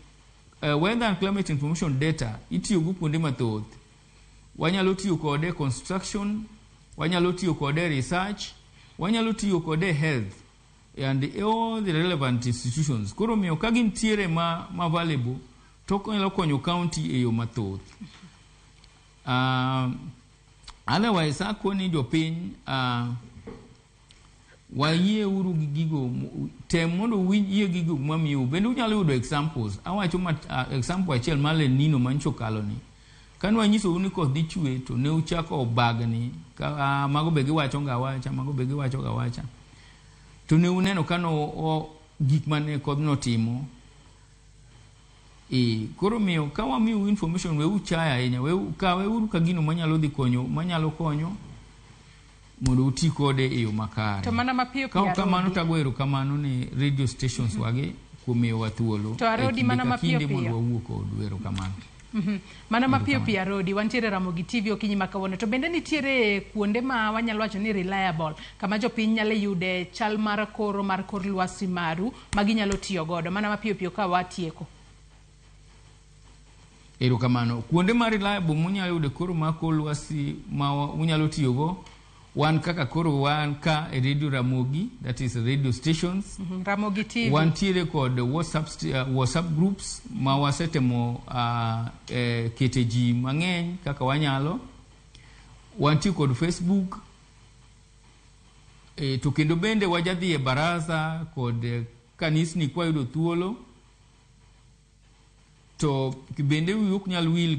Speaker 2: weather and climate information data itiyogo kuonde mathoth. Wanyalo tiyo kode e construction, wanyalo tiyo kode e research, wanyalo tiyo kode e health and all the relevant institutions. Koro omiyo ka gintiere ma available, to nyalo konyo county e yo mathoth. Otherwise akoni jopiny, wayie uru gi gigo, tem mondo uyie gigo mwamiyou. Bende unyalo yudo examples. Awacho example achiel mar El Nino manyocha okalo ni. Kane wanyisou ni koth dhi chwe, to ne uchako bagni ka mago be giwacho ga awacha, mago be giwacho ga awacha. To ne uneno ka no gik mane kodhno timo. Koro miyo ka wamiyou information, we uchaya ahinya, we kawe uru ka gino manyalo dhi konyo, manyalo konyo mondo uti kode e yo makare.
Speaker 1: To mana mapiyo
Speaker 2: Ka
Speaker 1: piyo,
Speaker 2: ok kamano,
Speaker 1: Arodi.
Speaker 2: tago erokamano ne radio stations wagi kuom miyowa thuolo
Speaker 1: To Arodi,
Speaker 2: e kinde
Speaker 1: mana
Speaker 2: ka
Speaker 1: mapiyo
Speaker 2: kinde mondo
Speaker 1: piyo.
Speaker 2: wawuo kodu. Erokamano.
Speaker 1: Mana mapiyo piyo, Arodi, wantiere Ramogi TV okinyi ma kawuono. To bende nitiere kuonde ma wanyalo wacho ni reliable, kama jopiny nyalo yude chal mar koro mar kor lwasi maru ma ginyalo tiyo godo. Mana mapiyo piyo ka watieko.
Speaker 2: Erokamano. Kuonde ma reliable munyalo yude koro mar kor lwasi ma unyalo tiyogo, wan kaka koro wan ka e Radio Ramogi, that is radio stations.
Speaker 1: Ramogi TV.
Speaker 2: Wantiere kod WhatsApp groups ma wasetemo kete ji mang'eny kaka wanyalo. Wantie kod Facebook. To kendo bende wajadhi e baraza kod kanisni kwayudo thuolo. To bende wiu ok nyal wil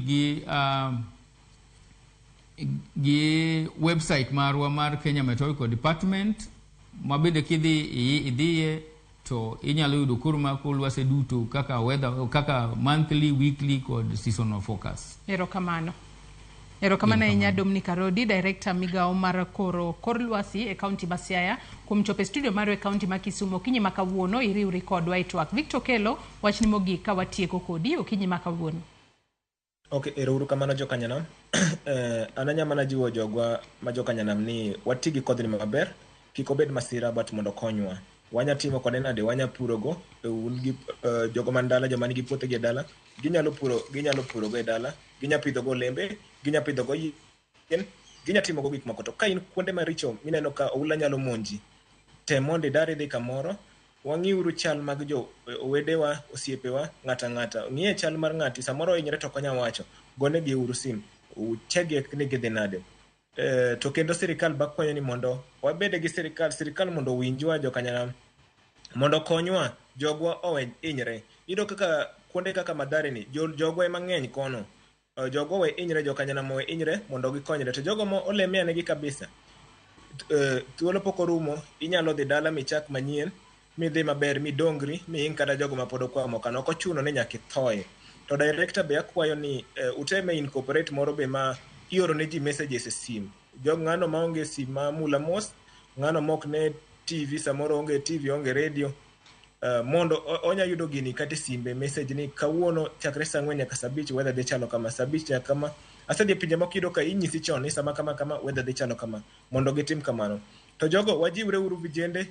Speaker 2: gi website marwa mar Kenya Meteorological Department, ma bende kidhi idhiye to inyalo yudo koro mar kor lwasi duto kaka weather, kaka monthly, weekly kod seasonal forecast.
Speaker 1: Erokamano. Erokamano ahinya, Dominic Arodi, Director migao mar koro kor lwasi e kaunti ma Siaya, kuom chopo e studio marwa e kaunti ma Kisumu okinyi ma kawuono iriwri kodwa e twak. Victor Kelo, wachni mogik ka watieko kodi okinyi ma kawuono.
Speaker 10: Ok, ero uru kamano jokanyanam. An anya mana jiwo jogwa ma jokanyanam ni wati gi kodhni maber, kik obed masira but mondo okonywa. Wanya timo kode nade? Wanya purogo, un gi jogo man dala, joma nigi puothegi e dala, ginyalo purogo e dala, ginya pidhogo olembe, ginya pidhogo yien, ginya timogo gik moko. To ka in kuonde maricho mineno ka oula nyalo monji, tem mondo idar idhi kamoro, wang'iuru chal mag jo wedewa, osiepewa, ng'ata ng'ata. Ng'iye chal mar ng'ati, samoro ohinyre to ok onya wacho, gonegi uru sim, uchege ni gidhi nade. To kendo sirikal bakwayo ni mondo wabed gi sirikal, sirikal mondo owinjwa jokanyanam, mondo okonywa, jogwa owe hinyre. Iyudo kaka kuonde kaka Mathare ni, jogwa ema ng'eny kono. Jogwa owe hinyre, jokanyanam owe hinyre mondo gikonyre. To jogo mo olemia negi kabisa, thuolo pok orumo, inyalo dhi dala michak manyien, midhi maber, midongri, miing kata jogo mapod okwamo kano. Ok ochuno ni nyaka ithoye. To director be akwayo ni uteme incorporate moro be ma ioro ne ji messages e sim. Jog ng'ano maonge sim ma mula mos, ng'ano mok ne TV, samoro onge TV, onge radio, mondo onya yudo gini kata e simbe, message ni kawuono chakre saa 4 nyaka saa 5 weather dhi chalo kama, saa 5 nyaka kama. Asedhi e pinje moko, iyudo ka inyisi chon ni sama kama kama weather dhi chalo kama, mondo gitim kamano. To jogo wajiwre uru vijende,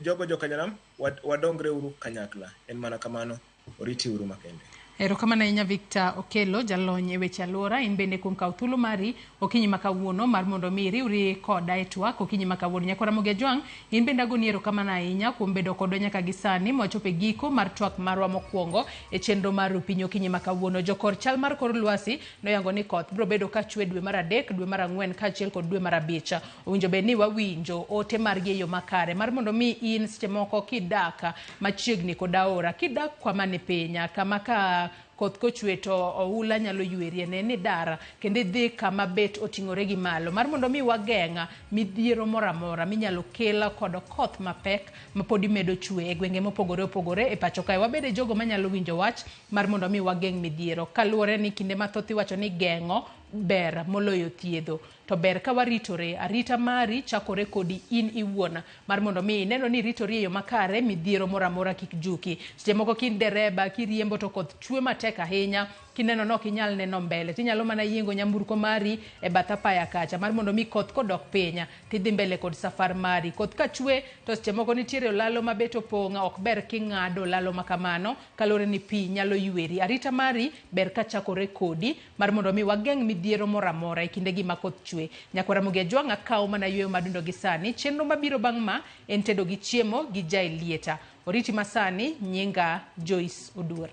Speaker 10: jogo jokanyanam, wadongre uru kanyakla. En mana kamano, oriti uru makende.
Speaker 1: Erokamano ahinya Victor Okello, jalony e weche alwora, in bende kuom kawo thuolo mari okinyi ma kawuono mar mondo mi iriwri koda e twak okinyi ma kawuono. Nyakwar Ramogi Ajwang', in bende agoni erokamano ahinya kuom bedo kodwa nyaka gi sani mwachopo e giko mar twak marwa mokwongo e chenro mar Ru Piny okinyi ma kawuono. Jokor chal mar kor lwasi noyango ni koth biro bedo ka chwe dwe mar adek, dwe mar ang'wen kaachiel kod dwe mar abich. Owinjo bed ni wawinjo ote margi e yo makare mar mondo mi in seche moko kidak machiegni kod aora, kidak kama ni piny, kama ka koth kochwe to oula nyalo ywerie, ne ni dar kendo idhi kama bet oting'ore gi malo mar mondo mi wageng' midhiero moro amora minyalo kel kod koth mapek ma pod imedo chwe e gwenge mopogore opogore e pacho kae. Wabede jogo manyalo winjo wach mar mondo mi wageng' midhiero kaluwore ni kinde mathoth iwacho ni geng'o ber moloyo thiedho to ber ka waritore arita mari chakore kodi in iwuon mar mondo mi ineno ni iritori e yo makare midhiero moro amora kik juki seche moko kin dereba kiriembo to koth chwe matek ahinya kineno ni ok inyal neno mbele tinyalo mana yiengo nyamburko mari e bath apaya kacha mar mondo mi koth kodok piny tidhi mbele kod safar mari koth ka chwe to seche moko nitiere olalo mabet opong' ok ber king'ado olalo ma kamano kaluwore ni pi nyalo yweri arita mari ber ka chakore kodi mar mondo mi wageng' midhiero moro amora e kindegi ma koth chwe nyakwar Ramogi Ajwang' akawo mana yweyo madundo gi sani chenro mabiro bang' ma en tedo gi chiemo gi Jael Lieta oriti masani nyinga Joyce Oduor.